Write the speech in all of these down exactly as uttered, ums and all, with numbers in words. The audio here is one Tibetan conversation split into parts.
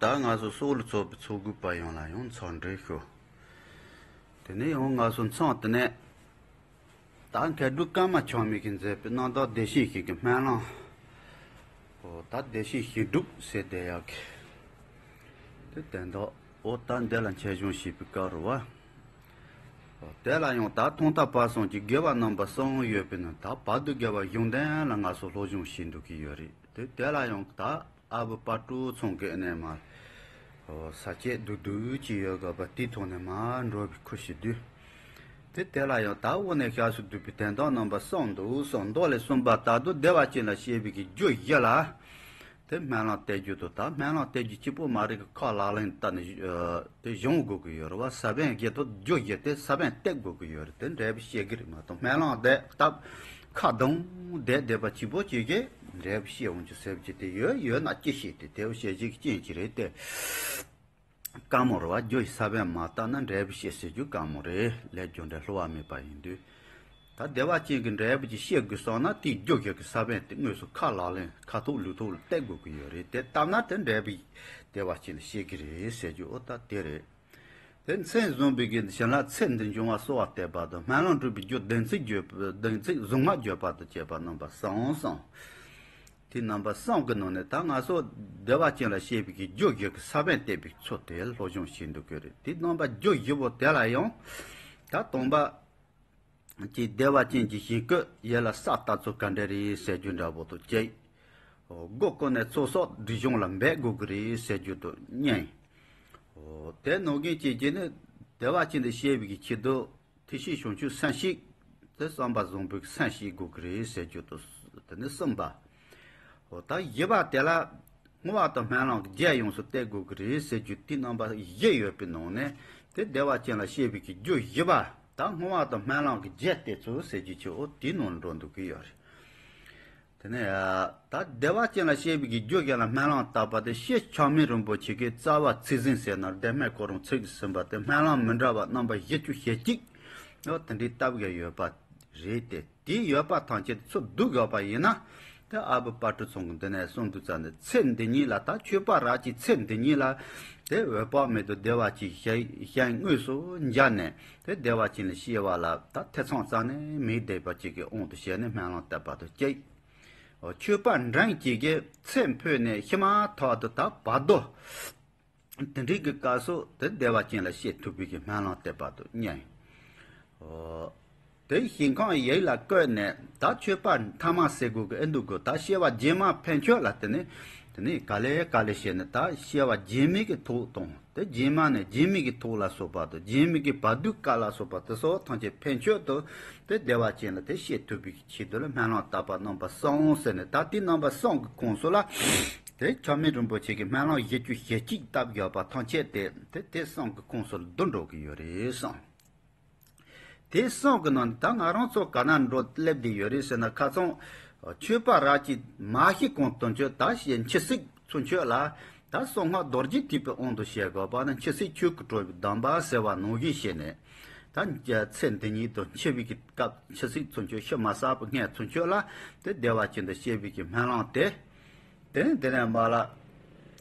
ད་ང་ཚོ་སྲོག་ལ་ཚོགས་པའི་ཚོགས་དགོས་པ་ཡོངས་ལ་ཡང་འཚམས་འདྲི་ཞུ། དེ་ནས་ཡང་ང་ཚོ་མཚམས་དེ་ནས། ད་མཁས་གྲུབ་ཀརྨ་ཆགས་མེད་ཀྱིས་མཛད་པའི་རྣམ་དག་བདེ་གཤེགས་ཞིག་གི་སྨོན་ལམ། ཨོ་ད་བདེ་གཤེགས་ཞིག་སྒྲུབ་ཟེར་དེ་ཡག་གི། དེ་དོན་དག་ཨོ་ད་འདི་ལ་མཆན་སྦྱོང་བྱེད་པའི་སྐབས་རུ་བ། ཨོ་དེ་ལ་ཡང་ད་ཐོག་མཐའ་བར་གསུམ་གྱི་དགེ་བ་རྣམ་པ་གསུམ་ཡོད་པས་ན། ད་བར་དུ་དགེ་བ་གཞུང་དོན་ལ་ང་ཚོ་སློབ་སྦྱོང་བྱེད་འདུག་གི་ཡོད་རེད། དེ་དེ་ལ་ཡང་ད་ཨ་བུ་དཔལ་སྤྲུལ་ཚང་གི་ཨ་ནེ་མ། ཨོ་ས་བཅད་བསྡུས་བསྡུས་ཅིག་ཡོད་དགོས་པ་དེའི་ཐོག་ནས་མར་འགྲོ་བའི་ཁུལ་ཞིག་བསྡུས། དེ་དེ་ལ་ཡང་ད་དབུ་ནས་ཞབས་སུ་བསྡུས་པའི་དོན་དག་རྣམ་པ་གསུམ་འདུག་གསུངས། མདོ་ལས་གསུངས་པ་ལྟར་དུ་བདེ་བ་ཅན་ལ་སྐྱེ་བའི་གི་རྒྱུ་བཞི་ལ། དེ་སྨོན་ལམ་གཏད་རྒྱུ་དང་། ད་སྨོན་ལམ་གཏད་རྒྱུ་གཅིག་པོ་མ་རེད་གི། ཁས་ལེན་བཏབ་ནས་དེ་སྦྱོང་དགོས་ཀྱི་ཡོད་རེད་བ། ས་བོན་བཞི་དང་རྒྱུ་བཞི་དེ་ས་བོན་གཏད་དགོས་ཀྱི་ཡོད་རེད། དེ་འབྲས་བུ་སྐྱེ་གི་རེད་མ་གཏོགས། སྨོན་ལམ་བཏབ་སྟབས་ཁ་གདངས་བསྡད་བསྡད་པ་གཅིག་པོ་གཅིག་གིས་འབྲས་བུ་སྐྱེ་འོང་རྒྱུ་ཟེར་བ་ཅིག་དེ་ཡོད་ཡོད་ན་ཅི་ཤེས། དེ་དེ་བྱས་རྗེས་ཀྱི་རྐྱེན་གྱིས་རེད་དེ། དཀའ་མོ་རེད་བ། རྒྱུ་ཡི་ས་བོན་མ་བཏབ་ན་འབྲས་བུ་སྐྱེ་ཟེར་རྒྱུ་དཀའ་མོ་རེད། ལས་རྒྱུ་འབྲས་བསླུ་བ་མེད་པ་ཡིན་དུས། ད་བདེ་བ་ཅན་གྱི་འབྲས་བུ་ཅིག་སྐྱེ་དགོས་སོང་ན་དེའི་རྒྱུ་བཞི་གི་ས་བོན་དེ་དངོས་སུ་ཁས་ལེན་ཁ་ཐུག་ལུས་ཐུག་ལ་གཏད་དགོས་ཀྱི་ཡོད་རེད། དེ་བཏབ་ན་དེ་འབྲས་བུ་བདེ་བ་ཅན་ལ་སྐྱེ་གི་རེད་ཟེར་རྒྱུ་ཨོ་ད་དེ་རེད། དེ་མཚན་བཟུང་བའི་གི་བྱིན་རླབས་ཚེ་འདིར་འབྱུང་བ་གསོལ་བ་འདེབས་པ་དང་། སྨོན་ལམ་སྒྲུབ་པའི་རྒྱུ་བདེན་ཚིག་བརྗོད་བདེན་ཚིག་གཟུངས་སྔགས་བརྗོད་པ་དང་བཅས་པ་རྣམ་པ་གསུམ་གསུངས། དེ་རྣམ་པ་གསུམ་གྱི་ནང་ནས་ད་ང་ཚོ་བདེ་བ་ཅན་ལ་སྐྱེ་བའི་གི་རྒྱུ་བཞི་གི་ས་བོན་གཏད་པའི་ཚུལ་དེ་སློབ་སྦྱོང་བྱེད་འདུག་གི་རེད། དེ་རྣམ་པ་རྒྱུ་བཞི་པོ་དེ་ལ་ཡང་ད་སྟོང་པ་གི་བདེ་བ་ཅན་གྱི་ཞིང་བཀོད་ཡིད་ལ་ས་ལྟ་ཚུལ་ག་འདྲ་རེད་ཟེར་རྒྱུ་འདྲ་པོ་དང་གཅིག་སྒོ་ཀུན་ནས་ཚོགས་གསོག་སྒྲིབ་སྦྱོང་ལ་འབད་དགོས་ཀྱི་རེད་ཟེར་རྒྱུ་དང་གཉིས། དེ་ནང་བཞིན་བྱས་བྱས་ནས་བདེ་བ་ཅན་དུ་སྐྱེ་བའི་གི་ཆེད་དུ། དེ་བཞིན་བྱང་ཆུབ་སེམས་བསྐྱེད་དེ་བསམ་པ་བཟང་པོའི་སེམས་བསྐྱེད་དགོས་ཀྱི་རེད་ཟེར་རྒྱུ་དང་། དེ་ནི་གསུམ་པ། འོ་ད་བཞི་པ་དེ་ལ་བསྔོ་བ་དང་སྨོན་ལམ་གྱི་རྒྱུ་ཡོངས་སུ་གཏད་དགོས་ཀྱི་རེད་ཟེར་རྒྱུ་དེ་རྣམ་པ་བཞི་ཡོད་པའི་ནང་ནས། དེ་བདེ་བ་ཅན་ལ་སྐྱེ་བའི་གི་རྒྱུ་བཞི་པ་ད་བསྔོ་བ་དང་སྨོན་ལམ་གྱི་རྒྱུ་གཏད་ཚུལ་ཟེར་རྒྱུ་ཆེ་འོ་དེའི་ནང་འགྲོ་འདུག་གི་ཡོད་རེད། དེ་ནས་ད་བདེ་བ་ཅན་ལ་སྐྱེ་བའི་གི་རྒྱུ་གཞན་ལ་སྨོན་ལམ་བཏབ་པ་དེ་སྐྱབས་མཆོག་མི་རིན་པོ་ཆེ་གི་རྩ་བ་ཚིག་ཟིན་ཟེར་ན་བདེ་སྨོན་ཁོ་རང་ཚིག་གིས་ཟིན་པ་དེ་སྨོན་ལམ་མི་འདྲ་བ་རྣམ་པ་བཞི་བཅུ་ཞེ་གཅིག་ཡང་དེ་འདྲའི་བཏབ་ཀྱི་ཡོད་པ་རེད་དེ། དེའི་ཡོད་པ་ཐམས་ཅད་ཚུར་བསྡུ་དགོས་པ་ཡིན་ན། དེ་ཨ་བུ་དཔལ་སྤྲུལ་ཚང་གི་འདི་ནས་གསུངས་དུས་ཙམ་ནས་ཚེ་འདི་ཉིད་ལ་ད་མཆོད་པ་རབ་ཀྱི་ཚེ་འདི་ཉིད་ལ་དེ་འོད་དཔག་མེད་དུ་བདེ་བ་ཅན་ཞིང་དངོས་སུ་མཇལ་ནས། དེ་བདེ་བ་ཅན་ལ་སྐྱེ་བ་ལ་ད་ཐེ་ཚོམ་རྩ་ནས་མེད་བསྡད་པ་ཅིག་གི་དབང་དུ་བྱས་ནས་སྨོན་ལམ་བཏབ་པ་དང་གཅིག་མཆོད་པ་འབྲིང་གཅིག་གིས་ཚེ་འཕོས་ནས་ཤི་མ་ཐག་ཏུ་ད་བར་དོ་དེ་འདྲའི་གི་སྐབས་སུ་དེ་བདེ་བ་ཅན་ལ་སྐྱེ་ཐུབ་པའི་གི་སྨོན་ལམ་བཏབ་པ་དང་གཉིས། དེ་ཞིང་ཁམས་ཡིད་ལ་བཀོད་ནས་ད་མཆོད་པ་ཐ་མ་ཟེར་དགོས་གི་ཨེ་འདུག་གི། ད་སྐྱེ་བ་རྗེས་མ་ཕན་ཆོད་ལ་དེ་ནི་དེ་ནི་ག་ལེ་ག་ལེ་བྱས་ནས་ད་སྐྱེ་བ་རྗེས་མའི་གི་ཐོག་དང་། དེ་རྗེས་མ་ནས་རྗེས་མའི་གི་ཐོག་ལ་སོགས་པ་དང་། རྗེས་མའི་གི་བར་དོའི་སྐབས་ལ་སོགས་པ་དེ་སོགས་ཐམས་ཅད་ཕན་ཆོད་དུ་དེ་བདེ་བ་ཅན་ལ་དེ་སྐྱེ་ཐུབ་པའི་ཆེད་དུ་ལ་སྨོན་ལམ་བཏབ་པ་རྣམ་པ་གསུམ་ཟེར་ནས། ད་དེ་རྣམ་པ་གསུམ་གྱི་ཁོངས་སུ་ལ་དེ་མཆོག་མི་རིན་པོ་ཆེ་གི་སྨོན་ལམ་བཞི་བཅུ་ཞེ་གཅིག་བཏབ་ཡོད་པ་ཐམས་ཅད་དེ་དེ་དེ་གསུམ་གྱི་ཁོངས་སུ་བསྡུ་འགྲོ་གི་ཡོད་རེད་གསུངས། དེ་གསུམ་གྱི་ནང་ནས་ད་ང་རང་ཚོ་ག་ན་འགྲོ་སླེབས་བསྡད་ཡོད་རེད་ཟེར་ན། ཁ་སང་མཆོད་པ་རབ་ཀྱི་མ་ཤི་གོང་དུ་མཆོད་ད་ཞེས་འཆི་སྲིད་ཚུན་ཆོད་ལ་ད་གསང་སྔགས་རྡོ་རྗེ་ཐེག་པའི་དབང་དུ་བྱས་དགོས་པ་ནི་འཆི་སྲིད་ཆོས་ཀྱི་སྤྲུལ་པའི་གདམས་པ་ཟེར་བ་ནང་བཞིན་བྱས་ནས། ད་ཚེ་འདི་ཉིད་དུ་འཆི་བའི་གི་སྐབས་འཆི་སྲིད་ཚུན་ཆོད་ཤི་མ་ཟ་བའི་སྔོན་ཚུན་ཆོད་ལ་དེ་བདེ་བ་ཅན་དུ་སྐྱེ་བའི་གི་སྨོན་ལམ་དེ། དེ་ནས་དེ་ནས་མ་ལ།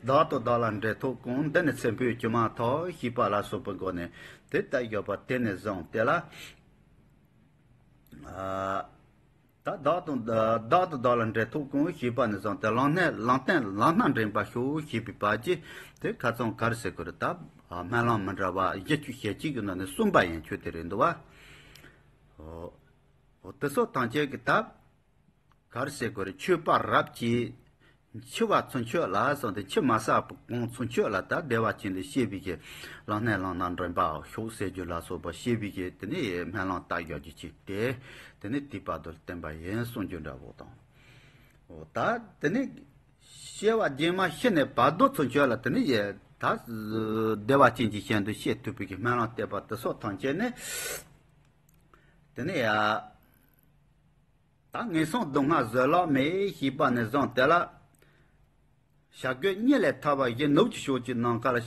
བདག་དང་བདག་ལ་འབྲེལ་ཐོགས་གང་། འདི་ནི་ཚེ་འཕོས་གྱུར་མ་ཐག་ཞེས་པ་ལ་སོགས་པའི་སྒོ་ནས་དེ་ལྟར་བརྗོད་པ་དེ་ནས་བཟུང་སྟེ་ལ། ཨ། ད་བདག་དང་བདག་དང་བདག་ལ་འབྲེལ་ཐོགས་གང་ཞེས་པ་ནས་བཟུང་སྟེ་ལམ་སྣ་ལམ་སྟོན་ལམ་སྣ་འདྲེན་པར་ཤོག་ཞེས་པའི་བར་གྱི་དེ་ཁ་སང་ག་རེ་ཟེར་དགོས་རེད། ད་སྨོན་ལམ་མི་འདྲ་བ་བཞི་བཅུ་ཞེ་གཅིག་གི་ནང་ནས་གསུམ་པ་ཡན་ཆོད་དེ་རེད་འདུག་བ། འོ། འོ་དེ་སོགས་ཐམས་ཅད་ཀྱི་ད། ག་རེ་ཟེར་དགོས་རེད། མཆོད་པ་རབ་ཀྱིས་འཆི་བ་ཚུན་ཆོད་ལ་སོགས་ཏེ་འཆི་མ་ཟ་བའི་གོང་ཚུན་ཆོད་ལ་ད་བདེ་བ་ཅན་དུ་སྐྱེ་བའི་གི་ལམ་སྣ་ལམ་སྣ་འདྲེན་པར་ཤོག་ཟེར་རྒྱུ་ལ་སོགས་པ་སྐྱེ་བའི་གི་དེ་ནས་སྨོན་ལམ་བཏབ་ཡག་རྒྱུ་ཅིག་སྟེ། དེ་ནས་དེའི་བར་དུ་བསྟན་པ་ཡིན་གསུང་རྒྱུ་འདྲ་བོ་དང་། འོ་ད་དེ་ནས་སྐྱེ་བ་རྗེས་མ་ཤི་ནས་བར་དོ་ཚུན་ཆོད་ལ་དེ་ནས་ཡེ་ད་བདེ་བ་ཅན་གྱི་ཞིང་དུ་སྐྱེ་ཐུབ་པའི་གི་སྨོན་ལམ་བཏབ་པ་དེ་སོགས་ཐམས་ཅད་ནི་དེ་ནས་ཡ། ད་ངན་སོང་སྡུག་བསྔལ་བཟོད་གླགས་མེད་ཞེས་པ་ནས་བཟུང་དེ་ལ། བྱ་རྒོད་གཉིད་ལས་ཐར་བ་བཞིན་ནུབ་ཀྱི་ཕྱོགས་ཀྱི་ནམ་མཁའ་ལ།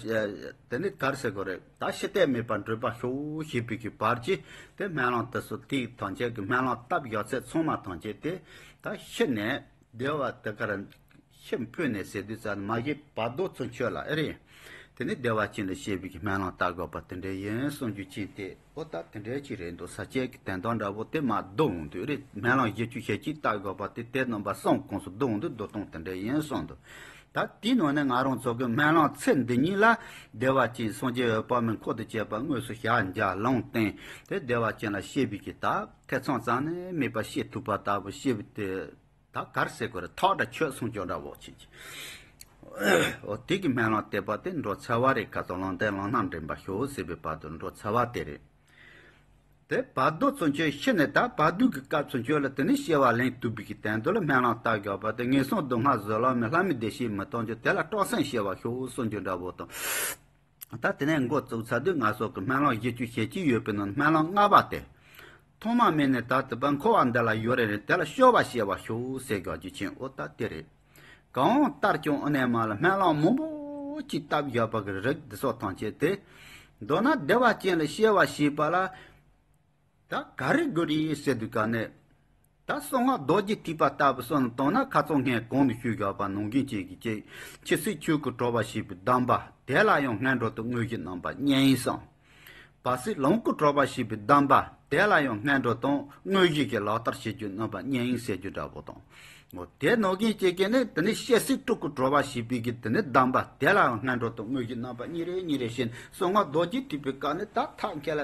དེ་ནི་ག་རེ་ཟེར་དགོས་རེད། ད་ཤི་གཏད་མེད་པར་འདྲེན་པར་ཤོག་ཞེས་པའི་གི་བར་གྱི་དེ་སྨོན་ལམ་དེ་སོགས་དེའི་ཐམས་ཅད་ཀྱི་སྨོན་ལམ་བཏབ་ཡག་ཚད་ཚང་མ་ཐམས་ཅད་དེ་ད་ཤི་ནས་བདེ་བ་དེ་གར་ ཁྱིམ་ཕུད་ནས་ཟེར་དུས་ཙམ་མ་གཞི་བར་དོ་ཚུན་ཆོད་ལ་ཨེ་རེད། དེ་ནི་བདེ་བ་ཅན་ལ་བཤད་པའི་གི་སྨོན་ལམ་བཏབ་དགོས་པ་དེ་འདྲ་ཡིན་གསུང་རྒྱུ་ཅན་ཏེ། ཨོ་ད་དེ་འདྲ་ཅིག་རེད་འདུག་ས་སྐྱའི་གི་དོན་དག་འདྲ་པོ་དེ་མར་བསྡུ་འོང་དུས་རེད། སྨོན་ལམ་བཞི་བཅུ་ཞེ་གཅིག་བཏབ་དགོས་པ་དེ་དེ་རྣམ་པ་གསུམ་གོང་སུ་བསྡུ་འོང་དུས་བསྡུ་སྟངས་དེ་འདྲ་ཡིན་གསུངས་འདུག་ད་དེའི་ནང་ནས་ང་རང་ཚོ་གི་སྨོན་ལམ་ཚེ་འདི་ཉིད་ལ་བདེ་བ་ཅན་སངས་རྒྱས་འོད་དཔག་མེད་འཁོར་དུ་བཅས་པ་དངོས་སུ་ཞལ་མཇལ་ལུང་བསྟན་ཏེ་བདེ་བ་ཅན་ལ་བཤད་པའི་གི་ད་ཐེ་ཚོམ་ཙམ་ནས་མེད་པ་བཤད་ཐུབ་པ་ལྟ་བུ་བཤད་པའི་དེ། ད་ག་རེ་ཟེར་དགོས་རེད། ཐག་འདྲ་ཆོད་སོང་ཅོག་འདྲ་བོ་ཅིག་འོ་དེ་གི་སྨོན་ལམ་བཏབ་པ་དེ་འགྲོ་ཚར་བ་རེད། ཁ་ཚོ་ལུང་བསྟན་ལམ་སྣ་འདྲེན་པར་ཤོག་ཟེར་བའི་བར་དུ་འགྲོ་ཚར་བ་དེ་རེད། དེ་བར་དོ་ཚུན་ཆོད་ཤི་ནས་ད་བར་དོ་གི་སྐབས་ཚུན་ཆོད་ལ་དེ་ནས་སྐྱེ་བ་ལེན་ཐུབ་པའི་གི་དོན་དུ་ལ་སྨོན་ལམ་བཏབ་དགོས་པ་དེ། ངན་སོང་སྡུག་བསྔལ་བཟོད་གླགས་མེད། ལྷ་མིའི་བདེ་གཤེགས་མི་གཏོང་རྒྱུ་དེ་ལ་སྐྲག་སེམས་སྐྱེ་བར་ཤོག་གསུང་རྒྱུ་འདྲ་བོ་དང་། ད་དེ་ནས་འགོ་བཙུགས་ཚར་དུས་ང་ཚོ་གི་སྨོན་ལམ་བཞི་བཅུ་ཞེ་གཅིག་ཡོད་པའི་ནང་སྨོན་ལམ་ལྔ་པ་དེ། ཐོག་མ་མེད་ནས་ད་ལྟ་བར་འཁོར་བ་འདི་ལ་ཡོད་རེད་ནས་དེ་ལ་སྐྱོབ་པ་བྱེད་པར་ཤོག་ཟེར་དགོས་རྒྱུ་ཅན། འོ་ད་དེ་རེད། གང་ལྟར་ཀྱང་ཨ་ནེ་མ་ལ་སྨོན་ལམ་མང་པོ་ཅིག་བཏབ་བཞག་པ་གི་རིགས་འདི་ཚོ་ཐམས་ཅད་དེ། མདོར་ན་བདེ་བ་ཅན་ལ་སྐྱེ་བ་བྱེད་པ་ལ། ད་ག་རེ་དགོས་རེད་ཟེར་དུས་ག་ནས། ད་གསང་སྔགས་རྡོ་རྗེ་ཐེག་པ་ལྟ་བུ་སོགས་ནས་བཏང་ན་ཁ་ཚོན་ངས་གོང་དུ་ཞུས་བཞག་པ་ནང་བཞིན་བྱེད་ཀྱི་ཅིག །འཆི་སྲིད་ཆོས་ཀྱི་གྲོགས་པ་བྱེད་པའི་སྡོམ་པ་དེ་ལ་ཡང་སྔོན་འགྲོ་དང་དངོས་གཞི་རྣམ་པ་གཉིས་ཡིན་གསུངས། བར་སྲིད་ལམ་གྱི་གྲོགས་པ་བྱེད་པའི་སྡོམ་པ་དེ་ལ་ཡང་སྔོན་འགྲོ་དང་དངོས་གཞི་གི་ལག་བསྟར་བྱེད་རྒྱུ་རྣམ་པ་གཉིས་ཡིན་ཟེར་རྒྱུ་འདྲ་པོ་དང་། འོ་དེ་ནང་བཞིན་བྱེད་ཀྱི་ནི་དེ་ནི་སྐྱེ་སྲིད་དྲུག་གི་གྲོགས་པ་བྱེད་པའི་གི་དེ་ནི་སྡོམ་པ་དེ་ལ་ཡང་སྔོན་འགྲོ་དང་དངོས་གཞི་རྣམ་པ་གཉིས་རེ་གཉིས་རེ་བྱས་ནས་གསང་སྔགས་རྡོ་རྗེ་ཐེག་པའི་སྐབས་ནི་ད་ཐབས་མཁས་ལ་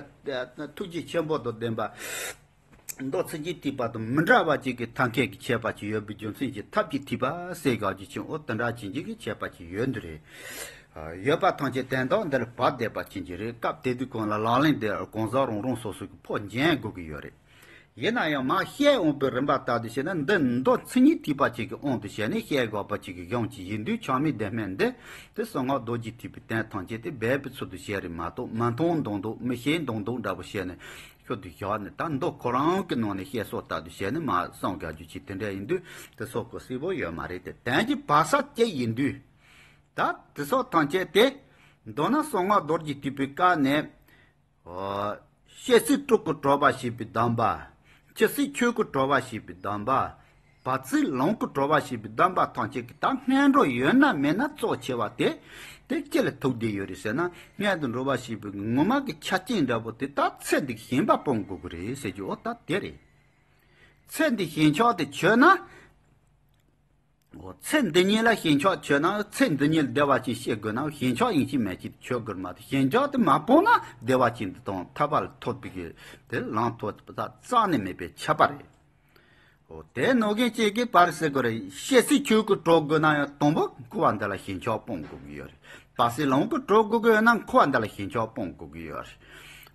ཐུགས་རྗེ་ཆེན་པོ་དང་ལྡན་པ། མདོ་ཚིག་གི་ཐེག་པ་དང་མི་འདྲ་བ་ཅིག་གི་ཐབས་མཁས་ཀྱི་ཁྱད་པར་ཅིག་ཡོད་པའི་རྒྱུ་མཚན་གྱིས་ཐབས་ཀྱི་ཐེག་པ་ཟེར་དགོས་རྒྱུ་ཅན། འོ་དེ་འདྲ་ཅན་ཅིག་གི་ཁྱད་པར་ཅིག་ཡོད་འདི་རེད། ཡོད་པ་ཐམས་ཅད་དོན་དག་འདི་ལ་བབས་བསྡད་པ་ཅན་ཅིག་རེད། སྐབས་དེ་དུས་གང་ལ་ལག་ལེན་དེ་གང་ཟག་རང་རང་སོ་སོ་གི་ཕོགས་འཇོན་དགོས་ཀྱི་ཡོད་རེད། ཡིན་ན་ཡང་མར་བཤད་འོང་པའི་རིམ་པ་ལྟར་དུ་བྱས་ན་འདི་མདོ་ཚིག་གི་ཐེག་པ་ཅིག་གི་དབང་དུ་བྱས་ནས་བཤད་དགོས་པ་ཅིག་གི་གཞུང་ཅིག་ཡིན་དུས་ཆགས་མེད་བདེན་སྨོན་འདི་དེ་གསང་སྔགས་རྡོ་རྗེ་ཐེག་པའི་དོན་ཐམས་ཅད་དེ་སྦས་པའི་ཚུལ་དུ་བཤད་རེད་མ་གཏོགས་མི་མཐོང་མདོག་མདོག་མི་ཤེས་མདོག་མདོག་འདྲ་པོ་བཤད་ནས། ཤོད་དུ་བཞག་ནས་ད་མདོ་ཁོ་རང་གི་ནང་ནས་བཤད་སྲོལ་ལྟར་དུ་བྱས་ནས་མར་གསུང་དགོས་རྒྱུ་ཅིག་དེ་འདྲ་ཡིན་དུས་དེ་སོགས་ཀྱི་གསལ་པོ་ཡོད་མ་རེད་དེ། དོན་གྱི་བར་ས་ཅིག་ཡིན་དུས། ད་དེ་སོགས་ཐམས་ཅད་དེ། མདོར་ན་གསང་སྔགས་རྡོ་རྗེ་ཐེག་པའི་སྐབས་ནས། ཨོ། སྐྱེ་སྲིད་དྲུག་གི་གྲོགས་པ་བྱེད་པའི་སྡོམ་པ། འཆི་སྲིད་ཆོས་ཀྱི་གྲོགས་པ་བྱེད་པའི་སྡོམ་པ། བར་སྲིད་ལམ་གྱི་གྲོགས་པ་བྱེད་པའི་སྡོམ་པ་ཐམས་ཅད་ཀྱི་ད་སྔོན་འགྲོ་ཡོད་ན་མེད་ན་གཙོ་ཆེ་བ་དེ། དེ་ཅི་ལ་ཐུག་བསྡད་ཡོད་རེད་ཟེར་ན་སྔོན་དུ་འགྲོ་བ་ཞེས་པའི་ངོ་མ་གི་ཆ་རྐྱེན་འདྲ་པོ་དེ་ད་ཚེ་འདི་གི་ཞེན་པ་སྤོང་དགོས་ཀྱི་རེད་ཟེར་རྒྱུ་འོ་ད་དེ་རེད། ཚེ་འདི་ཞེན་ཆགས་དེ་ཆོད་ན། འོ་ཚེ་འདི་ཉིད་ལ་ཞེན་ཆགས་ཆོད་ན་ཚེ་འདི་ཉིད་བདེ་བ་ཅན་ཤེས་དགོས་ན་ཞེན་ཆགས་ཡིན་གཅིག་མིན་གཅིག་ཆོད་དགོས་མ་གཏོགས་ཞེན་ཆགས་དེ་མ་སྤོང་ན་བདེ་བ་ཅན་དུ་དང་ཐར་པ་ལ་ཐོབ་པའི་གི་དེ་ལམ་ཐོབ་པ་རྩ་ནས་མེད་པའི་ཁྱབ་པ་རེད། འོ་དེ་ནང་བཞིན་གཅིག་གིས་པར་ཟེར་དགོས་རེད། སྐྱེ་སྲིད་ཆོས་ཀྱི་གྲོགས་དགོས་ན་ཡང་དང་པོ་འཁོར་བ་འདི་ལ་ཞེན་ཆགས་སྤོང་དགོས་ཀྱི་ཡོད་རེད། བར་སྲིད་ལམ་གྱི་གྲོགས་དགོས་ཀྱི་ཡོད་ན་འཁོར་བ་འདི་ལ་ཞེན་ཆགས་སྤོང་དགོས་ཀྱི་ཡོད་རེད།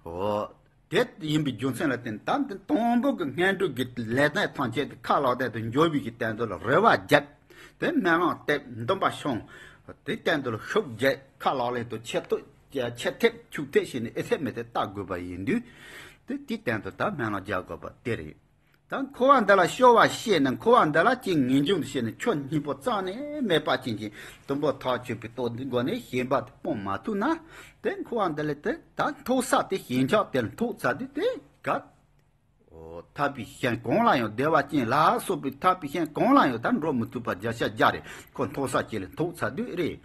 འོ། དེ་ཡིན་པའི་རྒྱུ་མཚན་ལ་བརྟེན་ད་འདི་དང་པོ་གི་སྔོན་འགྲོ་གི་ལས་དོན་ཐམས་ཅད་དེ་ཁ་ལག་དེ་དུ་འབྱོར་བའི་གི་སྟེང་དུ་ལ་རེ་བ་བརྒྱབ། དེ་སྨོན་ལམ་བཏབ་འདུན་པ་ཤོང་། དེ་སྟེང་དུ་ལ་ཤུགས་རྒྱག་ཁ་ལག་ལེན་དུ་ཆེ་ཐུབ་ཆེ་ཐེབས་ཆུག་ཐེབས་བྱས་ནས་ཨེ་ཐེབས་མེད་ཐེབས་བལྟ་དགོས་པ་ཡིན་དུས། དེ་དེའི་སྟེང་དུ་ད་སྨོན་ལམ་རྒྱག་དགོས་པ་དེ་རེད། ད་འཁོར་བ་འདི་ལ་སྐྱོབ་པ་ཤེས་ནས་འཁོར་བ་འདི་ལ་ཅིག་ངེས་འབྱུང་དུ་བྱས་ནས་ཆོས་གཉིས་པོ་རྩ་ནས་མེད་པ་ཅན་གྱི་དུམ་བུ་ཐག་ཆོད་པའི་སྟོབས་འདི་སྒོ་ནས་ཞེན་པ་དེ་སྤོང་མ་ཐུབ་ན། དེ་འཁོར་བ་འདི་ལ་དེ་ད་འཐོག་ས་དེ་ཞེན་ཆགས་དེ་ལ་འཐོག་ཚར་དུས་དེ་ག་འོ་ཐར་པའི་ཞིང་གང་ལ་ཡང་བདེ་བ་ཅན་ལ་སོགས་པའི་ཐར་པའི་ཞིང་གང་ལ་ཡང་ད་འགྲོ་མི་ཐུབ་པ་བརྒྱ་ཆ་བརྒྱ་རེད། ཁོ་འཐོག་ས་ཅིག་ལ་འཐོག་ཚར་དུས་རེད།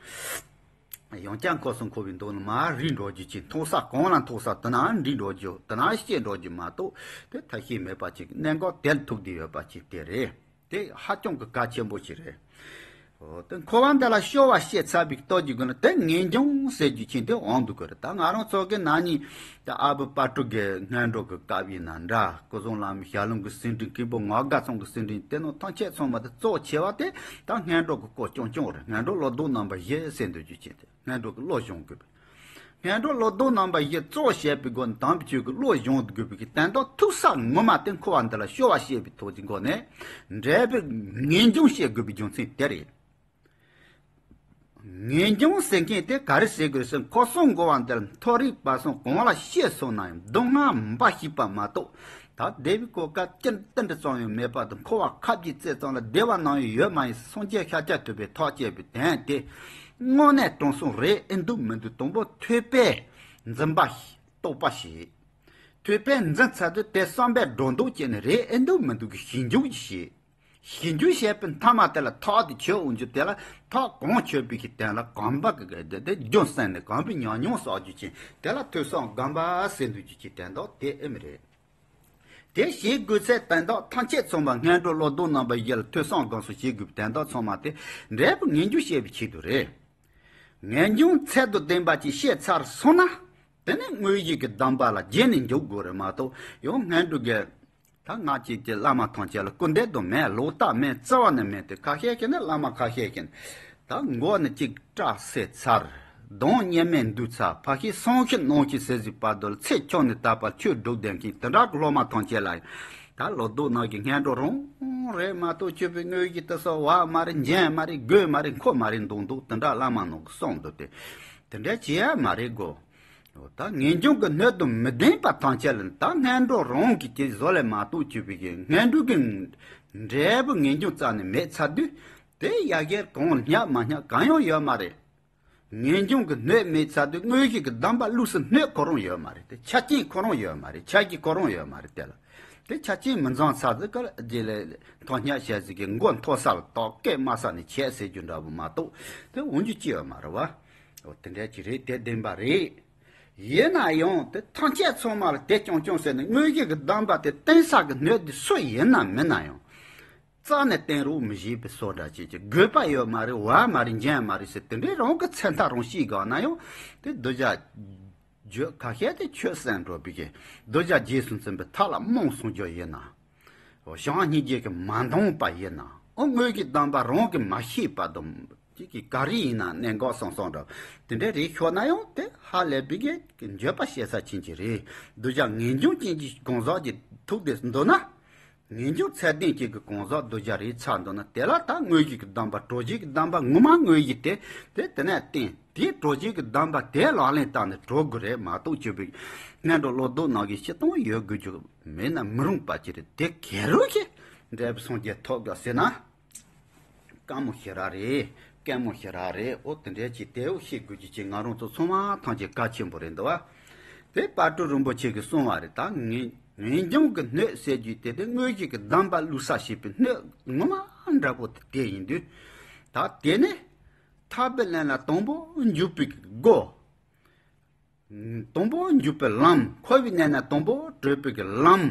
ཡང་བསྐྱར་འཁོར་སོང་འཁོར་བའི་མདོ་ནི་མ་རིག་འགྲོ་རྒྱུ་ཅིག་འཐོག་ས་གང་ལ་འཐོག་ས་དེ་ན་འགྲིག་འགྲོ་རྒྱུ་དེ་ན་སྐྱེ་འགྲོ་རྒྱུ་མ་གཏོགས་དེ་ཐབས་ཤེས་མེད་པ་ཅིག་གནད་འགག་དེར་ཐུག་བསྡད་ཡོད་པ་ཅིག་དེ་རེད། དེ་ཧ་ཅང་གི་གལ་ཆེན་པོ་ཞིག་རེད། འོ་དེ་འཁོར་བ་འདི་ལ་སྐྱོབ་པ་ཤེས་ཚར་བའི་སྟོབས་ཀྱི་སྒོ་ནས་དེ་ངེས་འབྱུང་ཟེར་རྒྱུ་ཅན་དེ་འོང་འདུག་གི་རེད། ད་ང་རང་ཚོ་གི་ན་ནིང་དེ་ཨ་བུ་དཔལ་སྤྲུལ་གི་སྔོན་འགྲོ་གི་སྐབས་ཡིན་ན་འདྲ། སྐུ་གཟུགས་ལམ་ཞལ་ལུང་གི་ཟིན་བྲིས་མཁན་པོ་ངག་དགའ་ཚང་གི་ཟིན་བྲིས་དེ་ནང་ཐམས་ཅད་ཚང་མ་དེ་གཙོ་ཆེ་བ་དེ་ད་སྔོན་འགྲོ་གི་སྐོར་རྐྱང་རྐྱང་རེད། སྔོན་འགྲོ་བློ་ལྡོག་རྣམ་པ་བཞི་ཟེར་འདོད་རྒྱུ་ཅན་དེ། སྔོན་འགྲོ་གི་བློ་སྦྱོང་དགོས་པས། སྔོན་འགྲོ་བློ་ལྡོག་རྣམ་པ་བཞི་གཙོ་བྱས་པའི་སྒོ་ནས་དམ་པའི་ཆོས་ཀྱི་བློ་སྦྱོང་དགོས་པའི་གི་དོན་དག་ཐུག་ས་ངོ་མ་དེ་འཁོར་བ་འདི་ལ་སྐྱོབ་པ་ཤེས་པའི་ཐོག་གི་སྒོ་ནས་འབྲས་བུ་ངེས་འབྱུང་ཤེས་དགོས་པའི་རྒྱུ་མཚན་དེ་རེད། ངེས་འབྱུང་ཟེར་མཁན་དེ་ག་རེ་ཟེར་དགོས་ཟེར་འཁོར་སོང་འགོ་བ་འདི་ལ་མཐོ་རིས་བར་གསུམ་གང་ལ་སྐྱེས་སོང་ན་ཡང་སྡུག་བསྔལ་འབའ་ཞིག་པ་མ་གཏོགས། ད་འདས་པའི་གོ་སྐབས་ཅི་འདྲ་ཙམ་ཡང་མེད་པ་དང་འཁོར་བ་ཁ་བརྒྱུད་བཙལ་ཙམ་ལ་བདེ་བ་ནམ་ཡང་ཡོད་མ་ཡིན། སངས་རྒྱས་ཤཱཀྱ་ཐུབ་པས་ཐག་བཅད་པའི་དོན་དེ་དངོས་གནས་དྲང་སྲོང་རེད་ཨེ་འདུག་མི་འདུག་དང་པོ་ཐོས་པས་འཛིན་པ་རྟོགས་པ་བྱེད། ཐོས་པས་འཛིན་ཚར་དུས་དེ་བསམ་པས་སྒྲོ་འདོགས་བཅད་ནས་རེད་ཨེ་འདུག་མི་འདུག་གི་ཞིབ་འཇུག་བྱེད། ཞིབ་འཇུག་བྱས་པའི་མཐའ་མ་དེ་ལ་ཐག་དེ་ཆོད་འོང་རྒྱུ་དེ་ལ་ཐག་གང་ཆོད་པའི་གི་དོན་ལ་གོམས་པ་གི་གི་དེ་དེ་རྒྱུན་བསྲིངས་ནས་གོམས་པའི་ཉམས་མྱོང་བསགས་རྒྱུ་ཅན་དེ་ལ་ཐོས་བསམ་སྒོམ་པ་ཟེར་འདུག་རྒྱུ་ཅན་དོན་དག་དེ་ཨེ་མི་རེད། དེ་བྱེད་དགོས་ཚེ་དོན་དག་ཐམས་ཅད་ཚང་མ་སྔོན་འགྲོ་བློ་ལྡོག་རྣམ་པ་བཞི་ལ་ཐོས་བསམ་སྒོམ་གསུམ་བྱེད་དགོས་པའི་དོན་དག་ཚང་མ་དེ་འབྲས་བུ་ངེས་འབྱུང་བཤད་པའི་ཆེད་དུ་རེད། ངེས་འབྱུང་ཚད་དང་ལྡན་པ་ཅིག་ཤེས་ཚར་སོང་ན། དེ་ནས་དངོས་གཞི་གི་གདམས་པ་ལ་རྗེས་ནས་འཇུག་དགོས་རེད་མ་གཏོགས་ཡང་སྔོན་འགྲོ་གི། ད་ང་བཅས་ཀྱི་བླ་མ་ཐམས་ཅད་ལ་སྐུར་འདེབས་དང་མེད་ལོག་ལྟ་མེད་རྩ་བ་ནས་མེད་དེ་ཁ་ཤས་ཀྱིས་ནི་བླ་མ་ཁ་ཤས་ཀྱིས་ནི། ད་མགོ་ནས་གཅིག་སྐྲ་སེ་ཚར། གདོང་གཉེར་མས་འདུག་ཚར་ཕ་ཤི་སང་ཤི་གནངས་ཤི་ཟེར་ཟིག་བར་དུ་ལ་ཚེ་ཆུང་ནས་ད་བར་ཆོས་སྒྲུབ་བསྡད་མཁན་དེ་འདྲ་གི་སློབ་མ་ཐམས་ཅད་ལ་ཡང་། ད་ལོ་ཏོག་ནང་གི་སྔོན་འགྲོ་རང་རེད་མ་གཏོགས་ཆོས་པའི་དངོས་གཞི་དེ་སོགས་བ་མ་རེད་འཇན་མ་རེད་དགོས་མ་རེད་མཁོ་མ་རེད་མདོག་མདོག་དེ་འདྲ་བླ་མ་ནང་གི་གསུང་འདུག་སྟེ། དེ་འདྲ་བྱེད་ཡ་མ་རེད་གོ། ད་ངེས་འབྱུང་གི་སྣོད་དང་མི་ལྡན་པ་ཐམས་ཅད་ལ་ད་སྔོན་འགྲོ་རང་གི་དེ་བཟོ་ལས་མ་གཏོགས་ཆོས་པའི་གི་སྔོན་འགྲོ་གི་འབྲས་བུ་ངེས་འབྱུང་རྩ་ནས་མེད་ཚར་དུས་དེ་ཡ་གིར་གང་སྙག་མ་སྙག་གང་ཡང་ཡོད་མ་རེད། ངེས་འབྱུང་གི་སྣོད་མེད་ཚར་དུས་དངོས་གཞི་གི་གདམས་པ་བླུགས་སའི་སྣོད་ཁོ་རང་ཡོད་མ་རེད་དེ་ཆ་རྐྱེན་ཁོ་རང་ཡོད་མ་རེད་ཆ་རྐྱེན་ཁོ་རང་ཡོད་མ་རེད་དེ་ལ། དེ་ཆ་རྐྱེན་མི་འཛོམས་ཚར་དུས་ཀར་རྗེས་ལ་མཐོ་སྙེག་བྱས་ཟིག་གི་མགོ་མཐོ་ས་ལ་བཏགས་སྐད་དམའ་ས་ནས་བྱས་ཟེར་རྒྱུ་འདྲ་པོ་མ་གཏོགས་དེ་འོང་རྒྱུ་ཅི་ཡོད་མ་རེད་བ། འོ་དེ་འདྲ་ཅིག་རེད་དེ་བདེན་པ་རེད། ཡིན་ན་ཡང་དེ་ཐམས་ཅད་ཚང་མ་ལ་དེ་རྐྱང་རྐྱང་ཟེར་ནས་དངོས་གཞི་གི་གདམས་པ་དེ་བསྟན་ས་གི་སྣོད་དེ་སུ་ཡིན་ན་མིན་ན་ཡང་། རྩ་ནས་བསྟན་རོགས་མི་བྱེད་པའི་བཟོ་འདྲ་ཅིག་གི་དགོས་པ་ཡོད་མ་རེད་བ་མ་རེད་འཇན་མ་རེད་ཟེར་དེ་འདྲའི་རང་གི་མཚན་རྟགས་རང་ཤེས་དགོས་ན་ཡང་དེ་གདུལ་བྱ། རྒྱུད་ཁ་ཤས་དེ་ཆོས་གསན་འགྲོ་བའི་གི་གདུལ་བྱ་རྗེས་སུ་འཛིན་པའི་ཐབས་ལ་རྨོངས་སོང་རྒྱུ་ཡིན་ན། བྱམས་སྙིང་རྗེ་གི་མ་འདང་པ་ཡིན་ན་ཨོ་དངོས་ཀྱི་གདམས་པ་རང་གི་མ་ཤེས་པ་དང་ཅིག་གི་ག་རེ་ཡིན་ན་གནད་འགག་སོང་སོང་འགྲོ་དེ་འདྲའི་རིགས་ཤོར་ན་ཡང་དེ་ཧ་ལས་པའི་གི་འགྱོད་པ་བཤད་ས་ཕྱིན་གྱི་རེད། གདུལ་བྱ་ངེས་འབྱུང་ཅན་གྱི་གང་ཟག་གི་ཐུགས་དེ་འདོད་ན། ངེས་འབྱུང་ཚད་ལྡན་ཅན་གྱི་གང་ཟག་གདུལ་བྱ་རེད་ཚར་འདུག་ན་དེ་ལ་ད་དངོས་གཞི་གི་གདམས་པ་གྲོལ་བྱེད་ཀྱི་གདམས་པ་ངོ་མ་དངོས་གཞི་དེ་དེ་དེ་ནས་བསྟན་དེ་གྲོལ་བྱེད་ཀྱི་གདམས་པ་དེ་ལག་ལེན་བསྟར་ནས་གྲོལ་དགོས་རེད་མ་གཏོགས་ཆོས་པའི་སྔོན་འགྲོ་བློ་ལྡོག་ནང་གི་སྤྱིར་བཏང་ཡོད་དགོས་རྒྱུ་མེད་ན་མི་རུང་པ་ཅི་རེད་དེ་གལ་རུ་གི་འབྲས་བུ་སངས་རྒྱས་ཐོབ་དགོས་ཟེར་ན། དཀའ་མོ་ཞེ་དྲག་རེད། དཀའ་མོ་ཞེ་དྲག་རེད། ཨོ་དེ་འདྲའི་ཅིག་དེའུ་ཤེས་དགོས་རྒྱུ་ཅིག་ང་རང་ཚོ་ཚང་མ་ཐམས་ཅད་གལ་ཆེན་པོ་རེད་འདུག་བ། དེ་དཔལ་སྤྲུལ་རིན་པོ་ཆེ་གིས་གསུངས་པ་རེད་ད་ངེས་ངེས་འབྱུང་གི་སྣོད་ཟེར་རྒྱུ་དེ་དེ་དངོས་གཞི་གི་གདམས་པ་བླུགས་ས་ཞེས་པའི་སྣོད་ངོ་མ་འདྲ་པོ་དེ་དེ་ཡིན་དུས། ད་དེ་ནི་ཐར་པའི་ལམ་ལ་དང་པོ་འཇུག་པའི་སྒོ། དང་པོ་འཇུག་པའི་ལམ་འཁོར་བའི་གནས་ནས་དང་པོ་གྲོལ་བའི་གི་ལམ།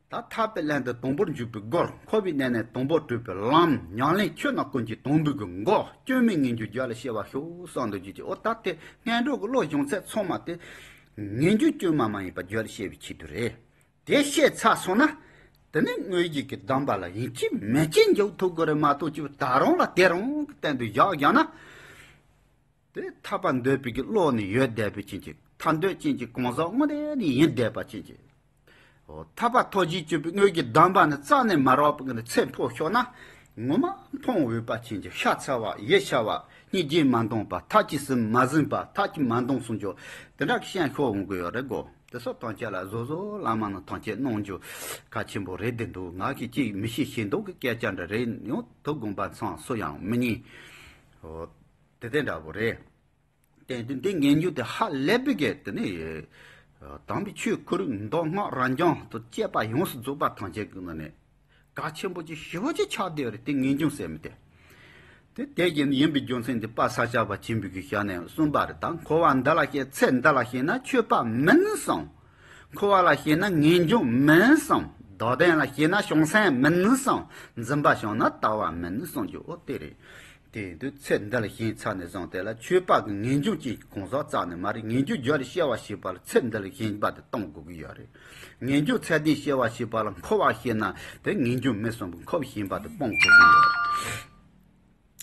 ད་ཐར་པའི་ལམ་དུ་དང་པོར་འཇུག་པའི་སྒོར་འཁོར་བའི་གནས་ནས་དང་པོར་གྲོལ་བའི་ལམ་ཉམས་ལེན་ཆོས་རྣམས་ཀུན་གྱི་དང་པོའི་གི་འགོ་སྐྱོན་མེད་ངེས་འབྱུང་རྒྱུད་ལ་སྐྱེ་བ་ཤོག་བསམ་དུ་བརྗོད་ཀྱི་ཨོ་ད་དེ་སྔོན་འགྲོ་གི་བློ་སྦྱོང་ཚད་ཚང་མ་དེ་ངེས་འབྱུང་བཅོས་མ་མ་ཡིན་པ་རྒྱུད་ལ་སྐྱེ་བའི་ཆེད་དུ་རེད། དེ་ཤེས་ཚར་སོང་ན་དེ་ནི་དངོས་གཞི་གི་གདམས་པ་ལ་ཡིན་གཅིག་མིན་གཅིག་འཇུག་ཐུབ་དགོས་རེད་མ་གཏོགས་ཀྱི་ད་རུང་ལ་དེ་རུང་གི་སྟེང་དུ་བཞག་བཞག་ན། དེ་ཐར་པ་འདོད་པའི་གི་བློ་ནི་ཡོད་བསྡད་པའི་ཅན་གྱི་ཐར་འདོད་ཅན་གྱི་གང་ཟག་དངོས་དེ་ནི་ཡིན་བསྡད་པ་ཅན་གྱི། འོ་ཐར་པ་ཐོབ་བྱེད་ཆོས་པའི་དངོས་ཀྱི་གདམས་པ་ནི་རྩ་ནས་མ་རག་པའི་གི་ནི་ཚེ་འཕོ་ཤོར་ན། ངོ་མ་ཕུང་འོས་པ་ཅན་གྱི་ཤ་ཚ་བ་ཡིད་ཆ་བ་སྙིང་རྗེ་མ་འདང་པ་ཐབས་ཀྱིས་ཟིན་མ་ཟིན་པ་ཐབས་ཀྱིས་མ་འདང་གསུང་རྒྱུ་དེ་འདྲ་གི་ཤན་ཤོར་འོང་གི་ཡོད་རེད་གོ། དེ་སོགས་ཐམས་ཅད་ལ་བཟོ་བཟོ་བླ་མ་ནི་ཐམས་ཅད་གནང་རྒྱུ་གལ་ཆེན་པོ་རེད་དེ་འདུག་ང་གིས་ཅིག་མི་ཤེས་ཤེས་མདོག་གི་སྐད་ཆ་འདྲ་རེད་ཡང་དུ་དགོངས་པ་ཚང་སུ་ཡང་མི་ཉན། འོ། དེ་དེ་འདྲ་པོ་རེད། དེ་དེ་འདི་ངེས་འབྱུང་དེ་ཧ་ལས་པའི་གི་དེ་ནི། དམ་པའི་ཆོས་ཁོ་རང་མདོ་སྔགས་རབ་འབྱམས་དང་བཅས་པ་ཡོངས་སུ་རྫོགས་པ་ཐམས་ཅད་ཀྱི་ནང་ནས། གལ་ཆེན་པོ་ཅིག་ཞེ་པོ་ཅིག་ཆགས་བསྡད་ཡོད་རེད་དེ་ངེས་འབྱུང་ཟེར་མི་དེ། དེ་དེ་བཞིན་ཡིན་པའི་རྒྱུ་མཚན་དེ་དཔལ་ས་སྐྱ་པ་ཆེན་པོའི་གི་ཞལ་ནས་གསུངས་པ་རེད་ད་འཁོར་བ་འདི་ལ་སྐྱེས་ཚེ་འདི་ལ་སྐྱེས་ན་ཆོས་པ་མིན་གསུངས། འཁོར་བ་ལ་སྐྱེས་ན་ངེས་འབྱུང་མིན་གསུངས། བདག་ལྡན་ལ་སྐྱེས་ན་བྱང་སེམས་མིན་གསུངས། འཛིན་པ་བྱུང་ན་ལྟ་བ་མིན་གསུངས་རྒྱུ་ཨོ་དེ་རེད། དེ་དུས་ཚེ་འདི་ལ་ཞེན་ཚར་ནས་བཟུང་དེ་ལ་ཆོས་པ་གི་ངེས་འབྱུང་ཅན་གྱི་གང་ཟག་རྩ་ནས་མ་རེད། ངེས་འབྱུང་རྒྱུད་ལ་སྐྱེ་བ་ཞེས་པ་ལ་ཚེ་འདི་ལ་ཞེན་པ་དེ་གཏོང་དགོས་ཀྱི་ཡོད་རེད། ངེས་འབྱུང་ཚད་ལྡན་སྐྱེ་བ་ཞེས་པ་ལ་འཁོར་བ་ཞེན་ན་དེ་ངེས་འབྱུང་མི་གསུངས་པའི་འཁོར་བ་ཞེན་པ་དེ་སྤོང་དགོས་ཀྱི་ཡོད་རེད།